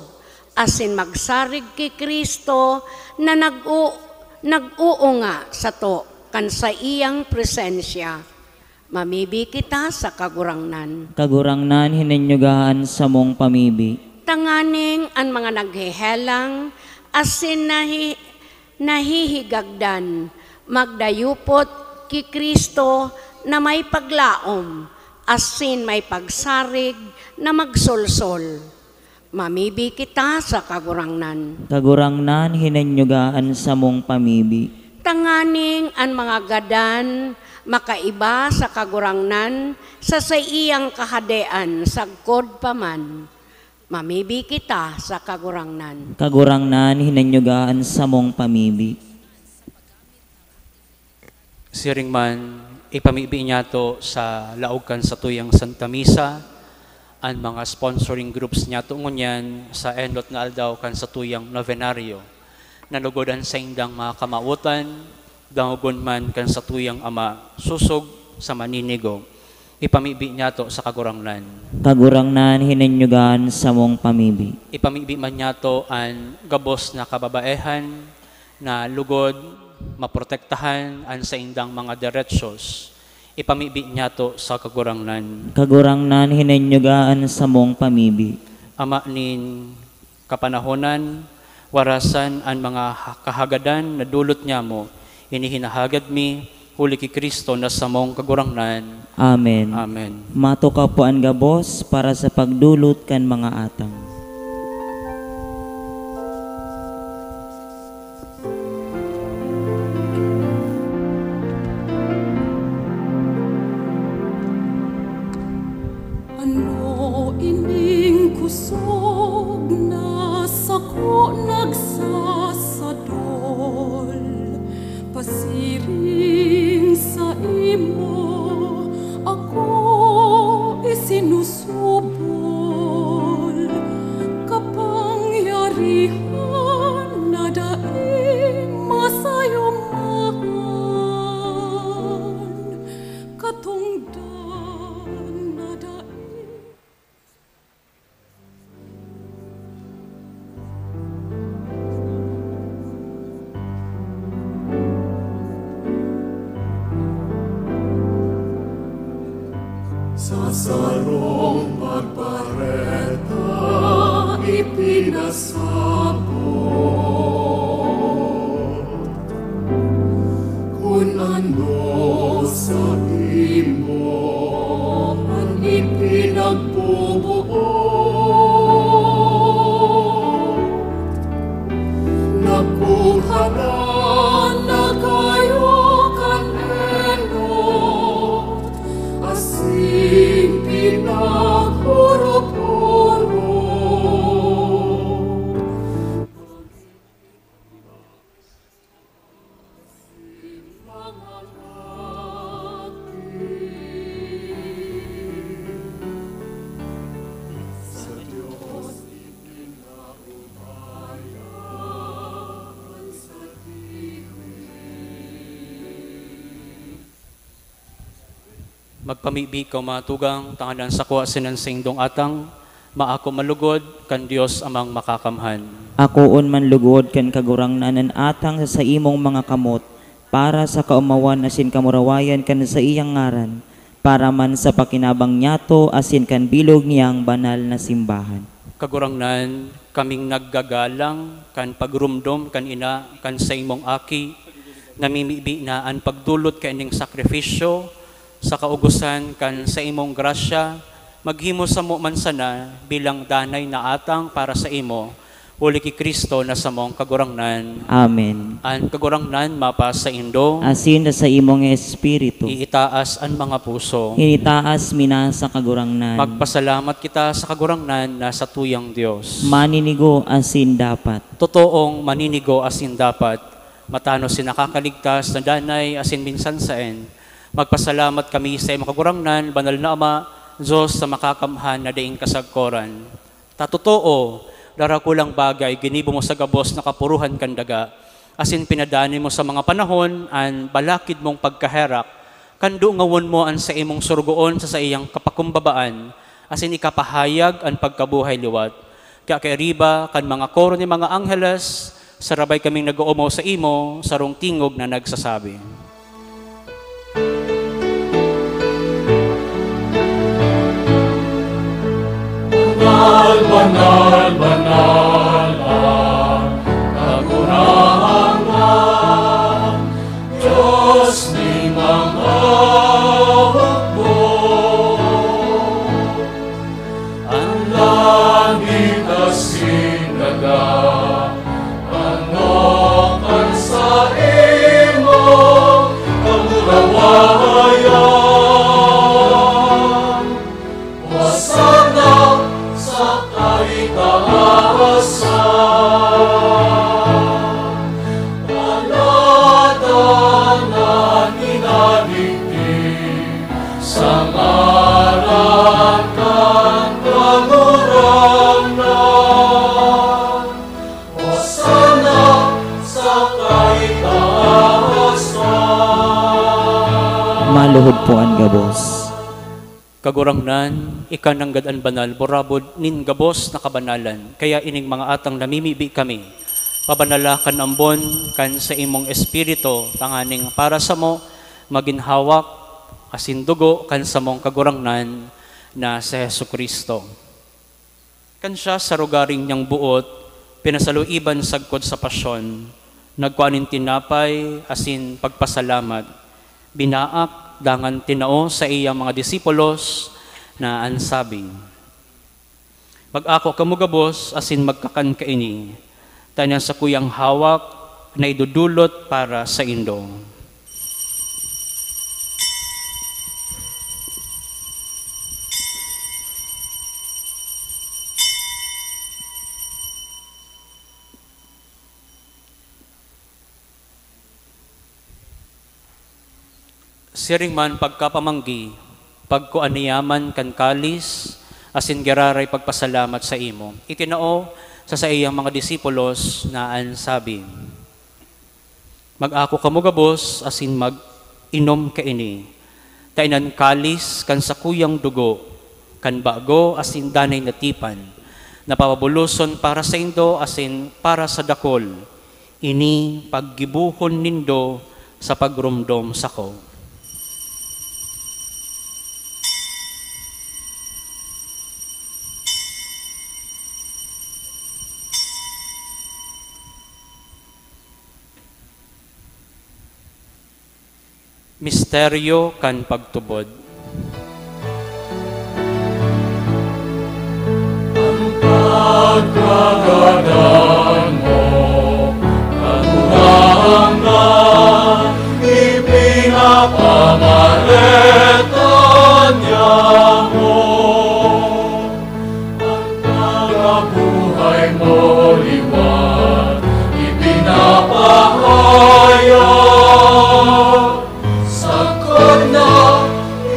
asin magsarig ki Cristo na nag-u-, nag-uunga sato kan saiyang presensya. Mamibi kita sa Kagurangnan. Kagurangnan, hinanyuga an samong pamibi. Tanganing an mga naghehelang asin nahi-, nahihigagdan magdayupot ki Cristo na may paglaom asin may pagsarig na magsolsol. Mamibi kita sa Kagurangnan. Kagurangnan, hinanyuga an samong pamibi. Tanganing an mga gadan makaiba sa Kagurangnan sa saiyang Kahadean sagkod pa man. Mamibi kita sa Kagurangnan. Kagurangnan, hinanyuga an samong pamibi. Siring man, ipamibi niyato sa laog kan satuyang Santa Misa an mga sponsoring groups niyato ngunyan sa enot na aldaw kan satuyang novenario, na lugod an saindang mga kamawotan, dangogon man kan satuyang Ama, sosog sa maninigo. Ipamibi niyato sa Kagurangnan. Kagurangnan, hinanyuga an samong pamibi. Ipamibi man niyato an gabos na kababaehan na lugod, maprotektahan an saindang mga derechos. Ipamibi niyato sa Kagurangnan. Kagurangnan, hinanyuga an samong pamibi. Ama nin kapanahonan, warasan an mga ha-, kahagadan na dulot nyamo. Ini hinahagad mi, huli ki Cristo na samong Kagurangnan. Amen. Amen. Matukaw po an gabos para sa pagdulot kan mga atang. Ano ining kusog na sako nagsasadol? Pasiring saimo ako isinusubol, kapangyarihan na daing masayumahan, katongdan na daing Sa sarong pagpareta ipinasabot kun ano saimo an ipinagbubuot. Nakuha na kayo kan enot asin pinaghurop-hurop. Magpamibi kaw, mga tugang, tanganing an sako asin an saindong atang maako man lugod kan Dios Amang Makakamhan. Akoon man lugod kan Kagurangnan an atang sa saimong mga kamot, para sa kaomawan asin kamurawayan kan saiyang ngaran, para man sa pakinabang niyato asin kan bilog niyang banal na simbahan. Kagurangnan, kaming naggagalang kan pagromdom kan ina kan saimong aki, namimibi na an pagdolot kaining sakrifisyo sa kaugosan kan saimong grasya, maghimo samo man sana bilang danay na atang para saimo, huli ki Cristo na samong Kagurangnan. Amen. An Kagurangnan mapasaindo. Asin sa imong espiritu. Iitaas an mga puso. Initaas mi na sa Kagurangnan. Magpasalamat kita sa Kagurangnan na satuyang Dios. Maninigo asin dapat. Totoong maninigo asin dapat. Matanos si nakakaligtas na danay asin minsan saen. Magpasalamat kami sa imo, Kagurangnan, Banal na Ama, Dios sa makakamhan na daing kasagkoran. Ta totoo, darakulang bagay ginibo mo sa gabos na kapuruhan kan daga, asin pinadani mo sa mga panahon an balakid mong pagkaherak, kan dungawon mo an saimong sorogoon sa saiyang kapakumbabaan, asin ikapahayag an pagkabuhay liwat. Kakairiba kan mga koro nin mga angheles, sarabay kaming nag-oomaw saimo, sarong tingog na nagsasabi, "Banal, banal, banal an Kagurangnan, Dios nin mga hukbo." An langit asin daga, ano kan saimong kamurawayan. Hosana sa kaitaasan. Palatan an minadigdi sa ngaran kan Kagurangnan. Hosana sa kaitaasan. Maluhod po an gabos. Kagurangnan, ika nanggad an banal, burabod nin gabos na kabanalan. Kaya ining mga atang namimibi kami, pabanala kan ambon kan saimong Espiritu, tanganing para samo magin hawak asin dugo kan samong Kagurangnan na si Jesu-Cristo. Kan siya sa rogaring niyang boot pinasaluiban sagkod sa pasyon, nagkua nin tinapay asin pagpasalamat, binaak, dangan tinao sa iyang mga disipulos na an sabi, "Mag-ako kamo gabos asin magkakan kaini, ta an sakuyang hawak na idodolot para saindo." Siring man pagkapamanggi, pagkua niya man kan kalis, asin giraray pagpasalamat saimo, itinao sa saiyang mga disipulos na an sabi, "Mag-ako kamo gabos asin mag-inom kaini, ta inan kalis kan sakuyang dugo, kan bago asin danay na tipan, na papabuloson para saindo asin para sa dakul. Ini paggibohon nindo sa pagromdom sako." Misteryo kan pagtubod. An pagkagadan mo, Kagurangnan, ipinapamareta niamo. An pagkabuhay mo liwat ipinapahayag, sagkod na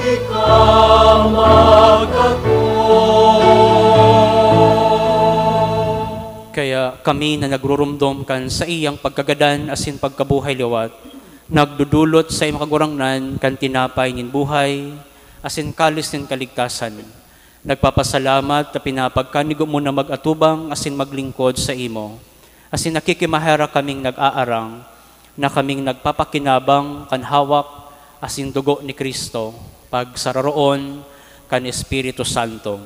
ika magkako. Kaya kami na nagruromdom kan saiyang pagkagadan asin pagkabuhay liwat, nagdodolot sa imo, Kagurangnan, kan tinapay nin buhay asin kalis nin kaligtasan. Nagpapasalamat ta pinapagkanigo mo na mag-atubang asin maglingkod saimo. Asin nakikimaherak kaming nag-aarang na kaming nagpapakinabang kan hawak asin dugo ni Cristo, pagsararoon kan Espiritu Santo.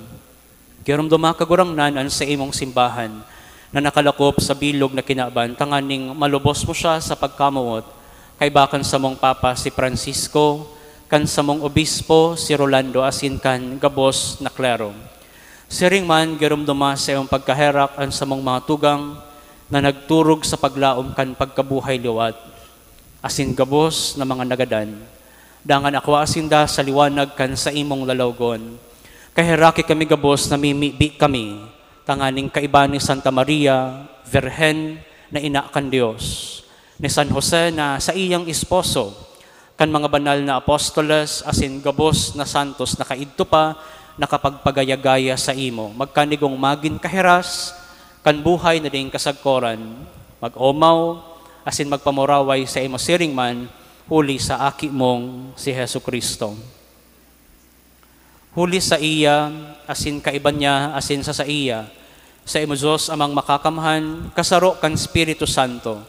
Giromdoma, Kagurangnan, an saimong simbahan na nakalakop sa bilog na kinaban, tanganing malubos mo siya sa pagkamoot, kaiba kan samong Papa si Francisco, kan samong Obispo si Rolando, asin kan gabos na klero. Siring man, giromdoma sa iyong pagkaherak an samong mga tugang na nagturog sa paglaom kan pagkabuhay liwat, asin gabos na mga nagadan. Dangan akwaa sinda sa liwanag kan saimong lalawgon. Kaheraki kami gabos, namimibi kami, tanganing kaiba ni Santa Maria, Virgen na ina kan Dios, ni San Jose na saiyang esposo, kan mga banal na apostoles asin gabos na santos na kaidto pa nakapagpagaya-gaya saimo, magkanigong magin kahiras kan buhay na daing kasagkoran, mag-omaw asin magpamuraway saimo siring man huli sa Aki mong si Jesu-Cristo. Huli saiya, asin kaiba niya, asin sa saiya, Saimo, Dios Amang Makakamhan, kasaro kan Espiritu Santo,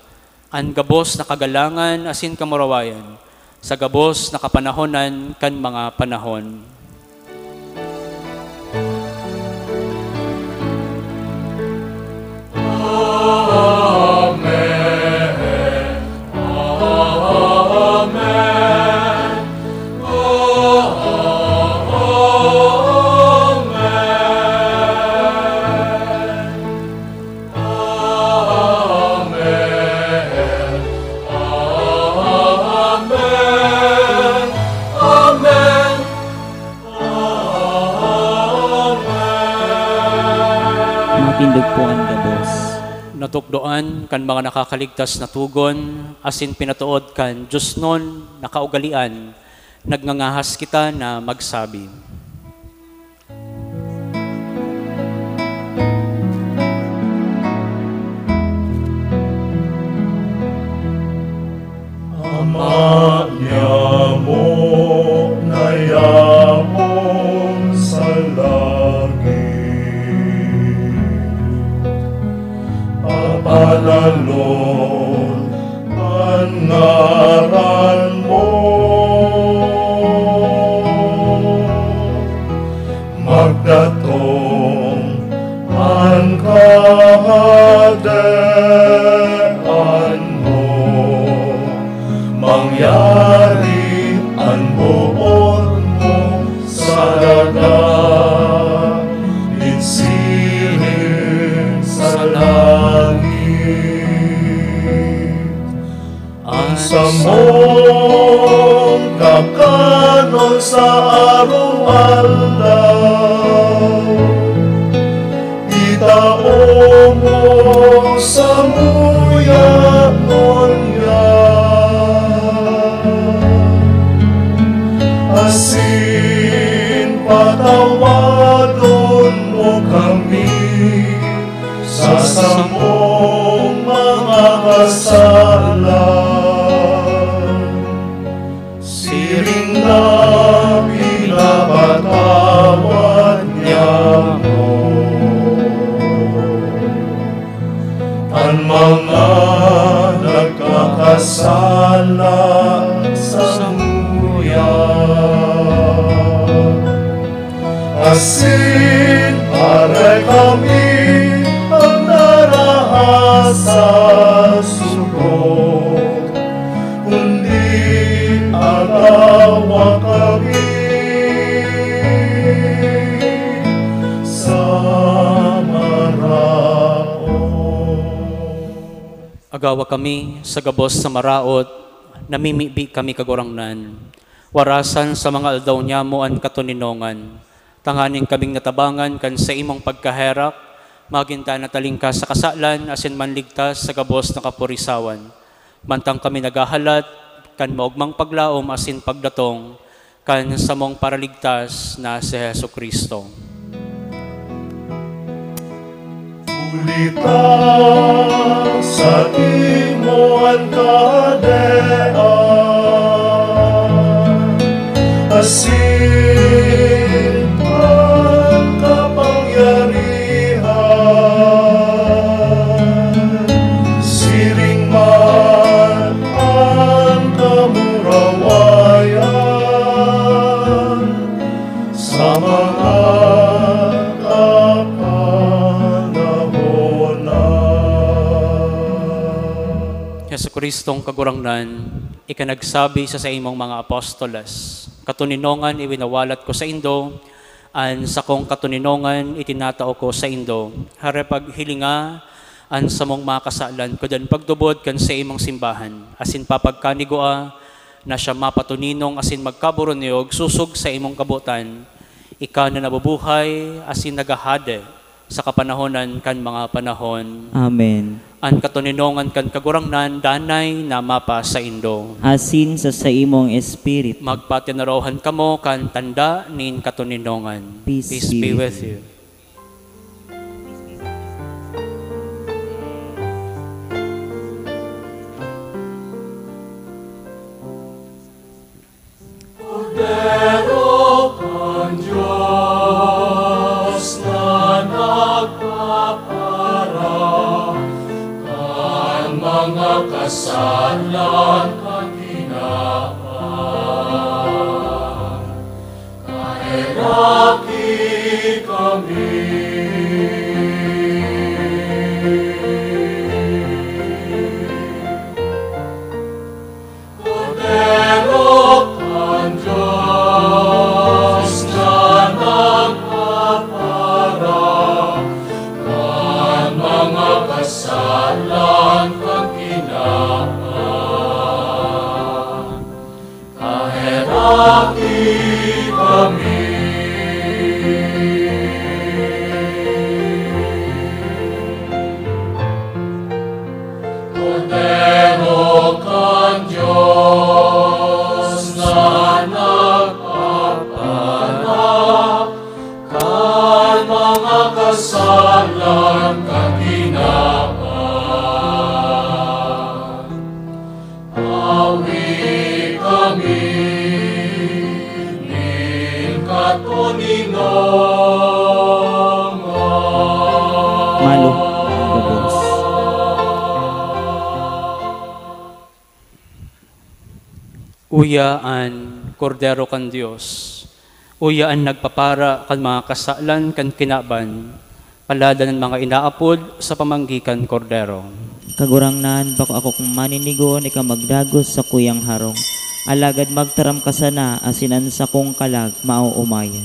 an gabos na kagalangan asin kamurawayan, sa gabos na kapanahonan kan mga panahon. Matindog po an gabos. Natukdoan kan mga nakakaligtas na tugon, asin pinatood kan diosnon na kaugalean, nagngangahas kita na magsabi. Ama niamo na yaon sa langit, papalalon an ngaran mo. Magdatong an Kahadean mo, mangyari an boot mo sa daga, nin siring sa langit. An samong kakanon sa araw-araw, itao mo samuya ngunyan, asin patawadon mo kami sa samong mga kasalan, siring na pinapatawad niamo an mga nagkakasala samuya. Asin aray kami an narahas sa sugod, kundi agawa kami sa maraot. Agawa kami sa gabos sa maraot, namimibi kami, Kagurangnan. Warasan sa mga aldaw niamo an katoninongan, tanganing kaming natabangan kan saimong pagkaherak, magin ta na talingkas sa kasalan asin manligtas sa gabos na kapurisawan. Mantang kami naghahalat kan maogmang paglaom asin pagdatong kan samong Paraligtas na si Jesu-Cristo. Huli ta saimo an Kahadean, asin an kapangyarihan, siring man an kamurawayan sa mga kapanahonan. Jesu-Cristong Kagurangnan, ika nagsabi sa saimong mga apostoles, "Katoninongan iwinawalat ko saindo, an sakong katoninongan itinatao ko saindo." Harapaghilinga an samong mga kasalan, kudan pagtubod kan saimong simbahan, asin papagkanigua na siya mapatoninong asin magkaburunyog sosog sa imong kabotan, ika na nabubuhay asin naghahade sa kapanahonan kan mga panahon. Amen. An katoninongan kan Kagurangnan danay na mapasaindo. Asin sa saimong espiritu. Magpatinarohan kamo kan tanda nin katoninongan. Peace be with you. Kordero kan Dios na nagpapa- mga kasalan kan kinaban, kaheraki kami. Kordero kan Dios na nagpapara kan mga kasalan kan kinaban, kaheraki kami. Kordero kan Dios na nagpapara kan mga kasalan kan kinaban, awi kami nin katoninongan. Malo, gabos. Uya an Kordero kan Dios, uya an nagpapara kan mga kasalan kan kinaban. Palada an mga inaapod sa pamanggi kan Kordero. Kagurangnan, bako akong maninigo, ika magdagos sa kuyang harong. Alagad magtaram ka sana, asin an sakong kalag maoomayan.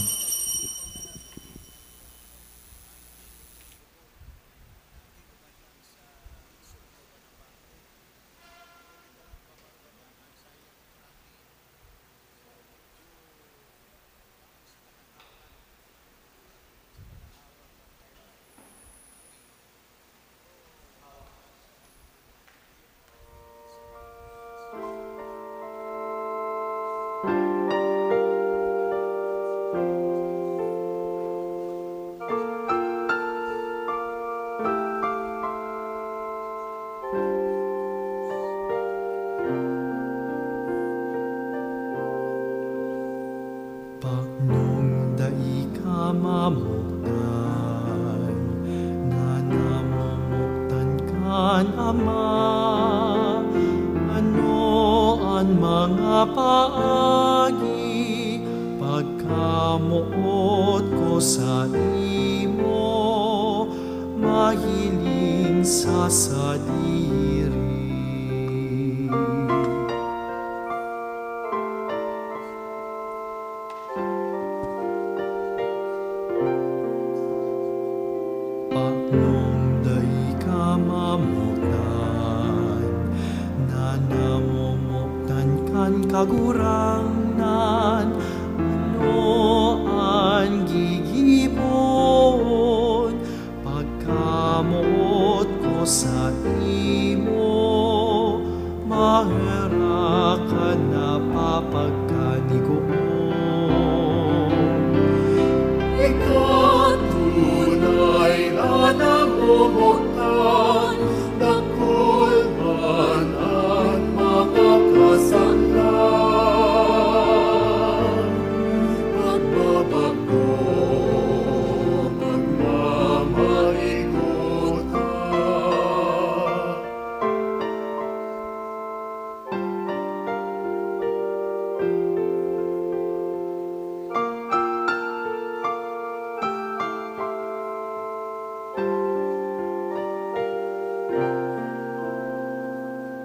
Paknong dai ka mamotan na namomotan kan Ama, ano an mga paagi pagkamoot ko saimo, mahiling sa sadiri. Paknong dai ka mamotan na namomotan kan Kagurangnan, ano an gigibon pagkamoot ko saimo, maherak ka na papagkanigoon. Ika tunay na namomotan, dakul man an mga kasalan. Pagbabaklo, pagmamaligot ka.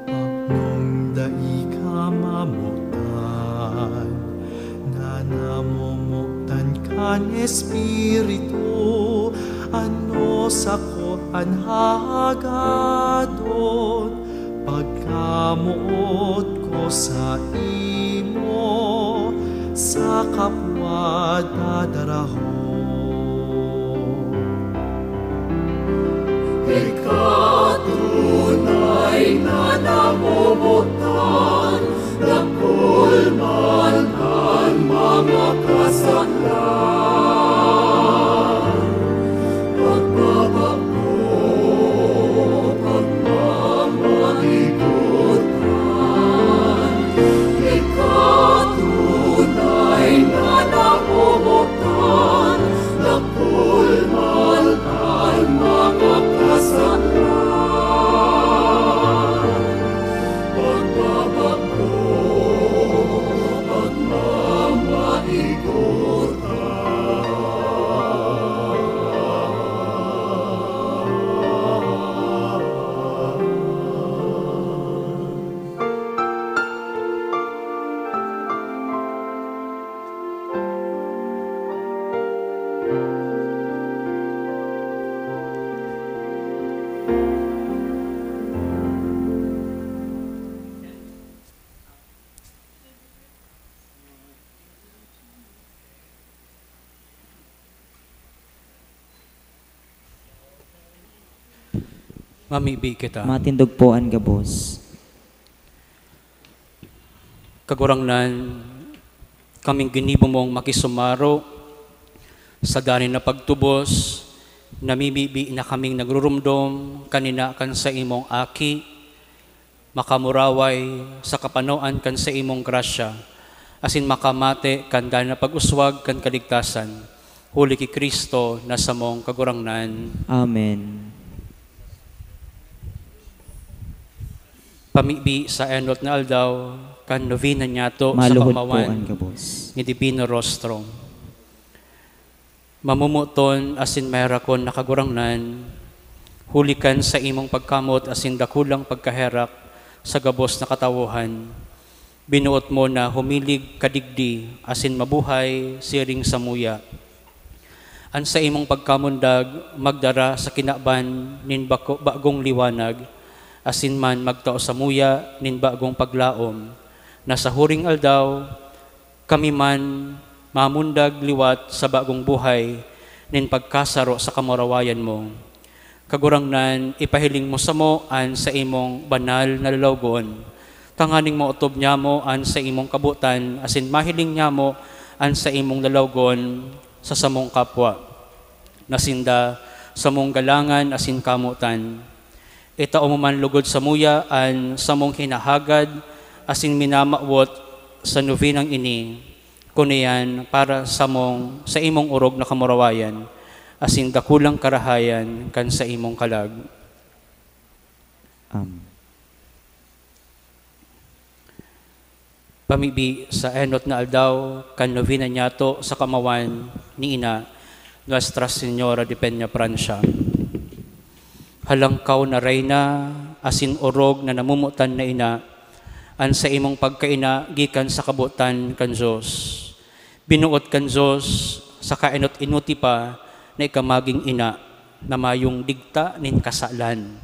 Paknong dai ka mamotan na namomotan kan Espiritu, ano sako an hahagadon pagkamoot ko saimo sa kapwa dadarahon. Ika tunay na namomotan, dakul man an mga kasalan. Pagbabaklo, pagmamaligot ka. Ika tunay na namomotan, dakul man an mga kasalan. Mamibi kita. Matindog po an gabos. Kagurangnan, kaming ginibo mong makisumaro, sa danay na pagtubos, namimibi na kaming nagrurumdom kanina kan saimong Aki, makamuraway sa kapanoan kan saimong grasya, asin makamate kan danay na pag-uswag kan kaligtasan, huli ki Cristo na samong Kagurangnan. Amen. Pamibi sa enot na aldaw kan novena niyato sa Maluhod po kamawan an gabos. Ni Divino Rostro. Mamomoton asin maherakon na Kagurangnan, huli kan saimong pagkamot asin dakulang pagkaherak sa gabos na katawohan, binoot mo na humilig kadigdi asin mabuhay siring samuya. An saimong pagkamundag magdara sa kinaban nin bako-, bagong liwanag, asin man magtao samuya nin bagong paglaom, na sa huring aldaw, kami man mamundag liwat sa bagong buhay nin pagkasaro sa kamurawayan mo. Kagurangnan, ipahiling mo samo an saimong banal na lalawgon, tanganing maotob nyamo an saimong kabotan asin mahiling nyamo an saimong lalawgon sa samong kapwa, na sinda samong galangan asin kamotan. Itao mo man lugod samuya an samong hinahagad asin minamawot sa novenang ini, kun iyan para samong, sa imong orog na kamurawayan asin dakulang karahayan kan saimong kalag. Amen. Pamibi sa enot na aldaw kan novena niyato sa kamawan ni Ina, Nuestra Señora de Peñafrancia. Halangkaw na Reyna, asin orog na namomotan na Ina, an saimong pagkaina gikan sa kabotan kan Dios. Binoot kan Dios sa kaenot-enoti pa na ika magin ina na mayong digta nin kasalan.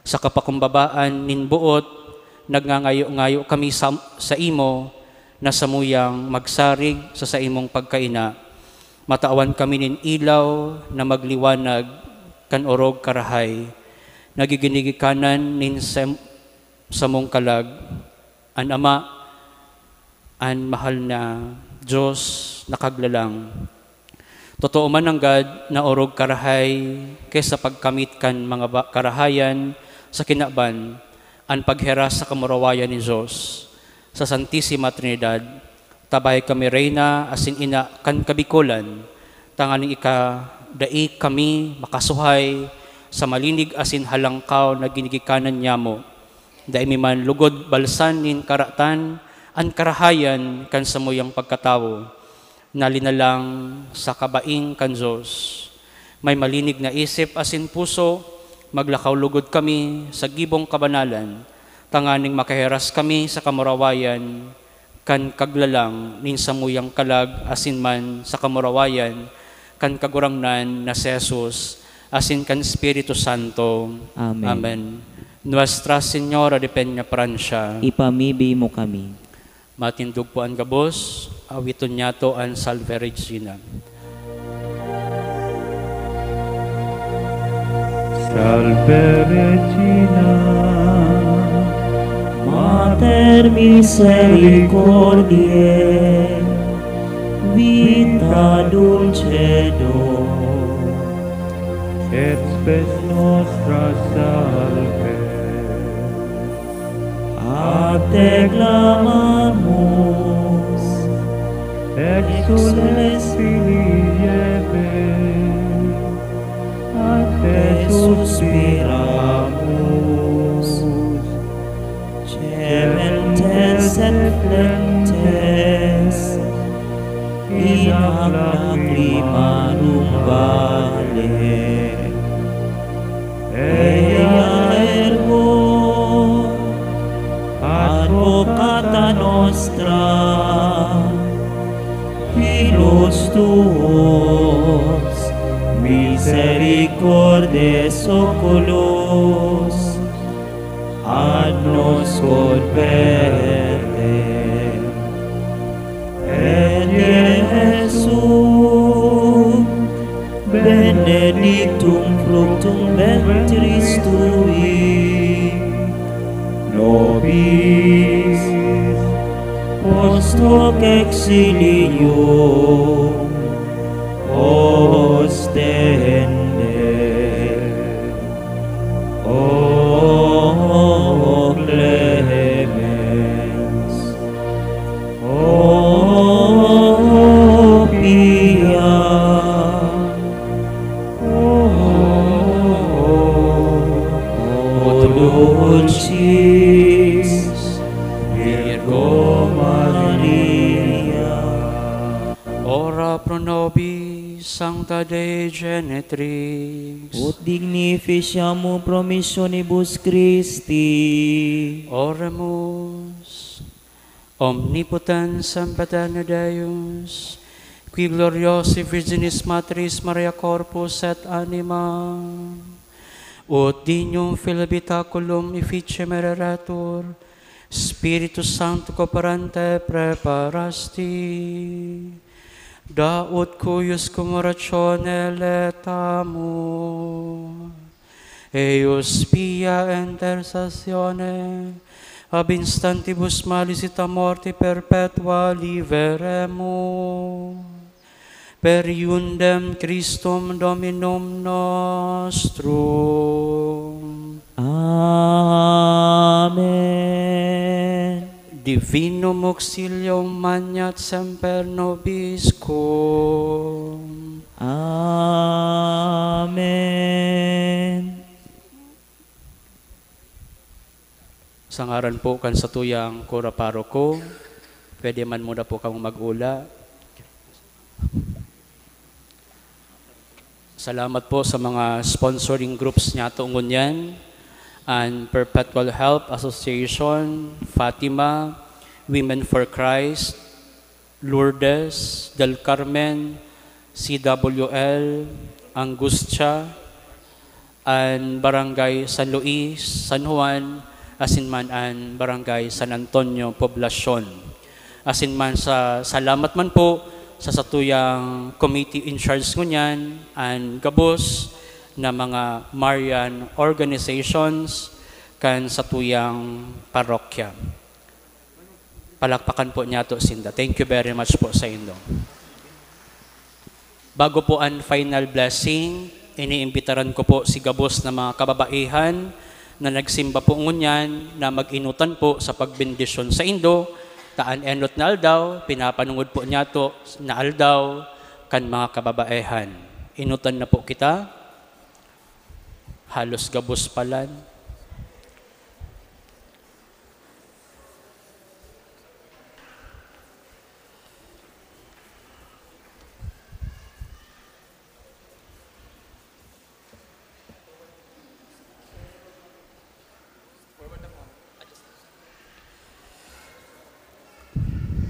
Sa kapakumbabaan nin boot, nagngangayo-ngayo kami sa, sa imo na samuyang magsarig sa saimong pagkaina. Matawan kami nin ilaw na magliwanag kan orog karahay, na giginigikanan nin sem-, samong kalag, an Ama, an mahal na Dios na Kaglalang. Totoo man nanggad na orog karahay ki sa pagkamit kan mga ba-, karahayan sa kinaban, an paghiras sa kamurawayan nin Dios. Sa Santisima Trinidad, tabahi kami, Reyna asin Ina kan kabikolan, tanganing ika dai kami makasuhay sa malinig asin halangkaw na ginigikanan nyamo. Dai mi man lugod balsan nin karatan an karahayan kan samuyang pagkatawo, na linalang sa kabaing kan Dios. May malinig na isip asin puso, maglakaw lugod kami sa gibong kabanalan, tanganing makahiras kami sa kamurawayan kan Kaglalang nin samuyang kalag asin man sa kamurawayan kan Kagurangnan na si Jesus asin kan Espiritu Santo. Amen. Amen. Nuestra Señora de Peñafrancia. Ipamibi mo kami. Matindog po an gabos, awiton niyato an Salve Regina. Salve Regina, Mater misericordiae, vita dulcedo, et spes nostra salve. A te clamamus, exsules filii Hevae, a te suspiramus, cementes et flentes in lacrimarum valle. Eia ergo, advocata nostra, pilos tuos, misericordes oculos, ad nos converte. Et Iesum benedictum Fructum ventris tui, nobis, post hoc exilium ostende. O clemens, O pia, O, O dulcis Virgo Maria. Ora pro nobis, Sancta Dei Genetrix. Ut dignificiamur promissionibus Christi. Oremus. Omnipotens, sempiterno Deus, qui gloriosae Virginis Matriis Mariae corpus et anima, ut dignum filii habitaculum efficere reretur, Spiritus Sancto cooperante preparasti, da ut cuius cum oratione laetamus, eius pia intercessione ab instantibus malis et a morte perpetua liberemus. Per iundem Christum Dominum nostrum. Amen. Divinum auxilium maneat semper nobiscum. Amen. Sa ngaran po kan satuyang kura paroko, pwede man muna po kamo mag-ula. Salamat po sa mga sponsoring groups niyato ngunyan, an Perpetual Help Association, Fatima, Women for Christ, Lourdes, Del Carmen, C W L, Angustia, an Barangay San Luis, San Juan, asin man an Barangay San Antonio, Poblacion. Asin man sa, salamat man po sa satuyang committee in charge ngunyan, an gabos na mga Marian organizations kan satuyang parokya. Palakpakan po niyato sinda. Thank you very much po sa indo. Bago po an final blessing, iniimbitaran ko po si gabos na mga kababaihan na nagsimba po ngunyan na mag-enotan po sa pagbendisyon sa indo, ta an enot na aldaw, pinapanongod po niyato na aldaw kan mga kababaihan. Enotan na po kita. Halos gabos pa lang.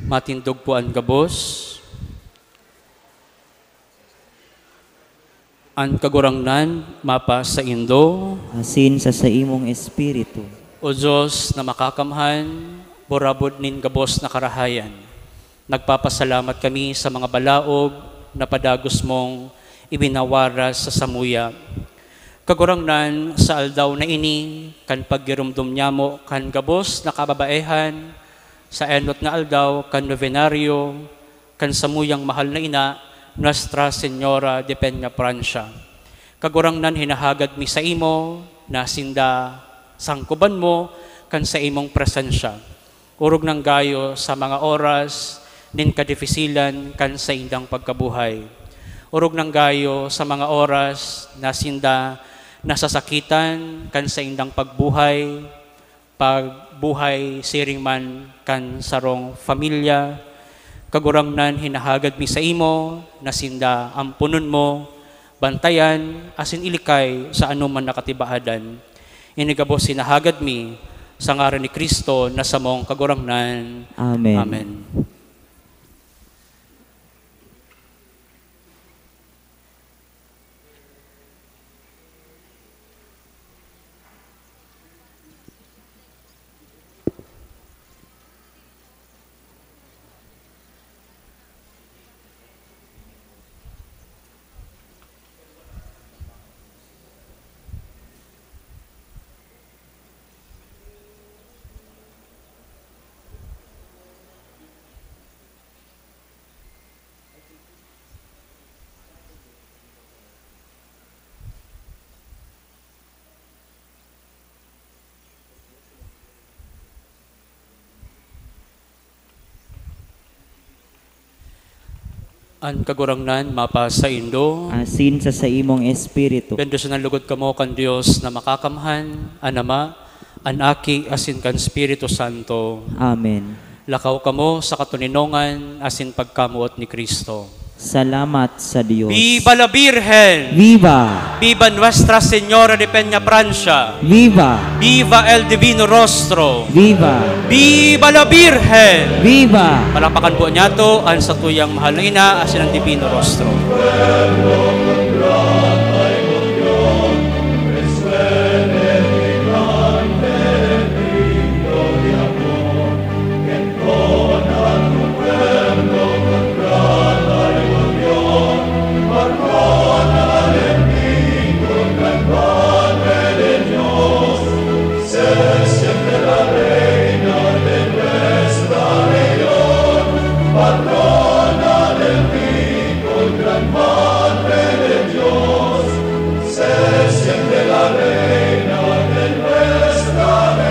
Matindog po an gabos. An Kagurangnan mapasaindo. Asin sa saimong espiritu. O Dios na makakamhan, burabod nin gabos na karahayan, nagpapasalamat kami sa mga balaog na padagos mong ibinawaras sa samuya. Kagurangnan, sa aldaw na ini, kan paggiromdom nyamo kan gabos na kababaehan, sa enot na aldaw kan nobenaryo, kan samuyang mahal na ina, Nuestra Señora de Peñafrancia. Kagurangnan, hinahagad mi saimo na sinda sangkoban mo kan saimong presensya. Orog nang gayo sa mga oras nin kadifisilan kan saindang pagkabuhay. Orog nang gayo sa mga oras na sinda nasasakitan kan saindang pagbuhay, pagbuhay siring man kan sarong pamilya. Kagurangnan, hinahagad mi saimo na sinda amponon mo, bantayan, asin ilikay sa anoman na katibaadan. Ini gabos hinahagad mi sa ngaran ni Cristo na samong Kagurangnan. Amen. Amen. An Kagurangnan mapasaindo. Asin sa saimong espiritu. Bendisyonan lugod kamo kan Dios na Makakamhan, an Ama, an Aki, asin kan Espiritu Santo. Amen. Lakaw kamo sa katoninongan asin pagkamoot ni Cristo. Salamat sa Dios. Viva la Virgen! Viva! Viva Nuestra Señora de Peñafrancia! Viva! Viva el Divino Rostro! Viva! Viva la Virgen! Viva! Palakpakan po niyato an satuyang mahal na ina asin an Divino Rostro.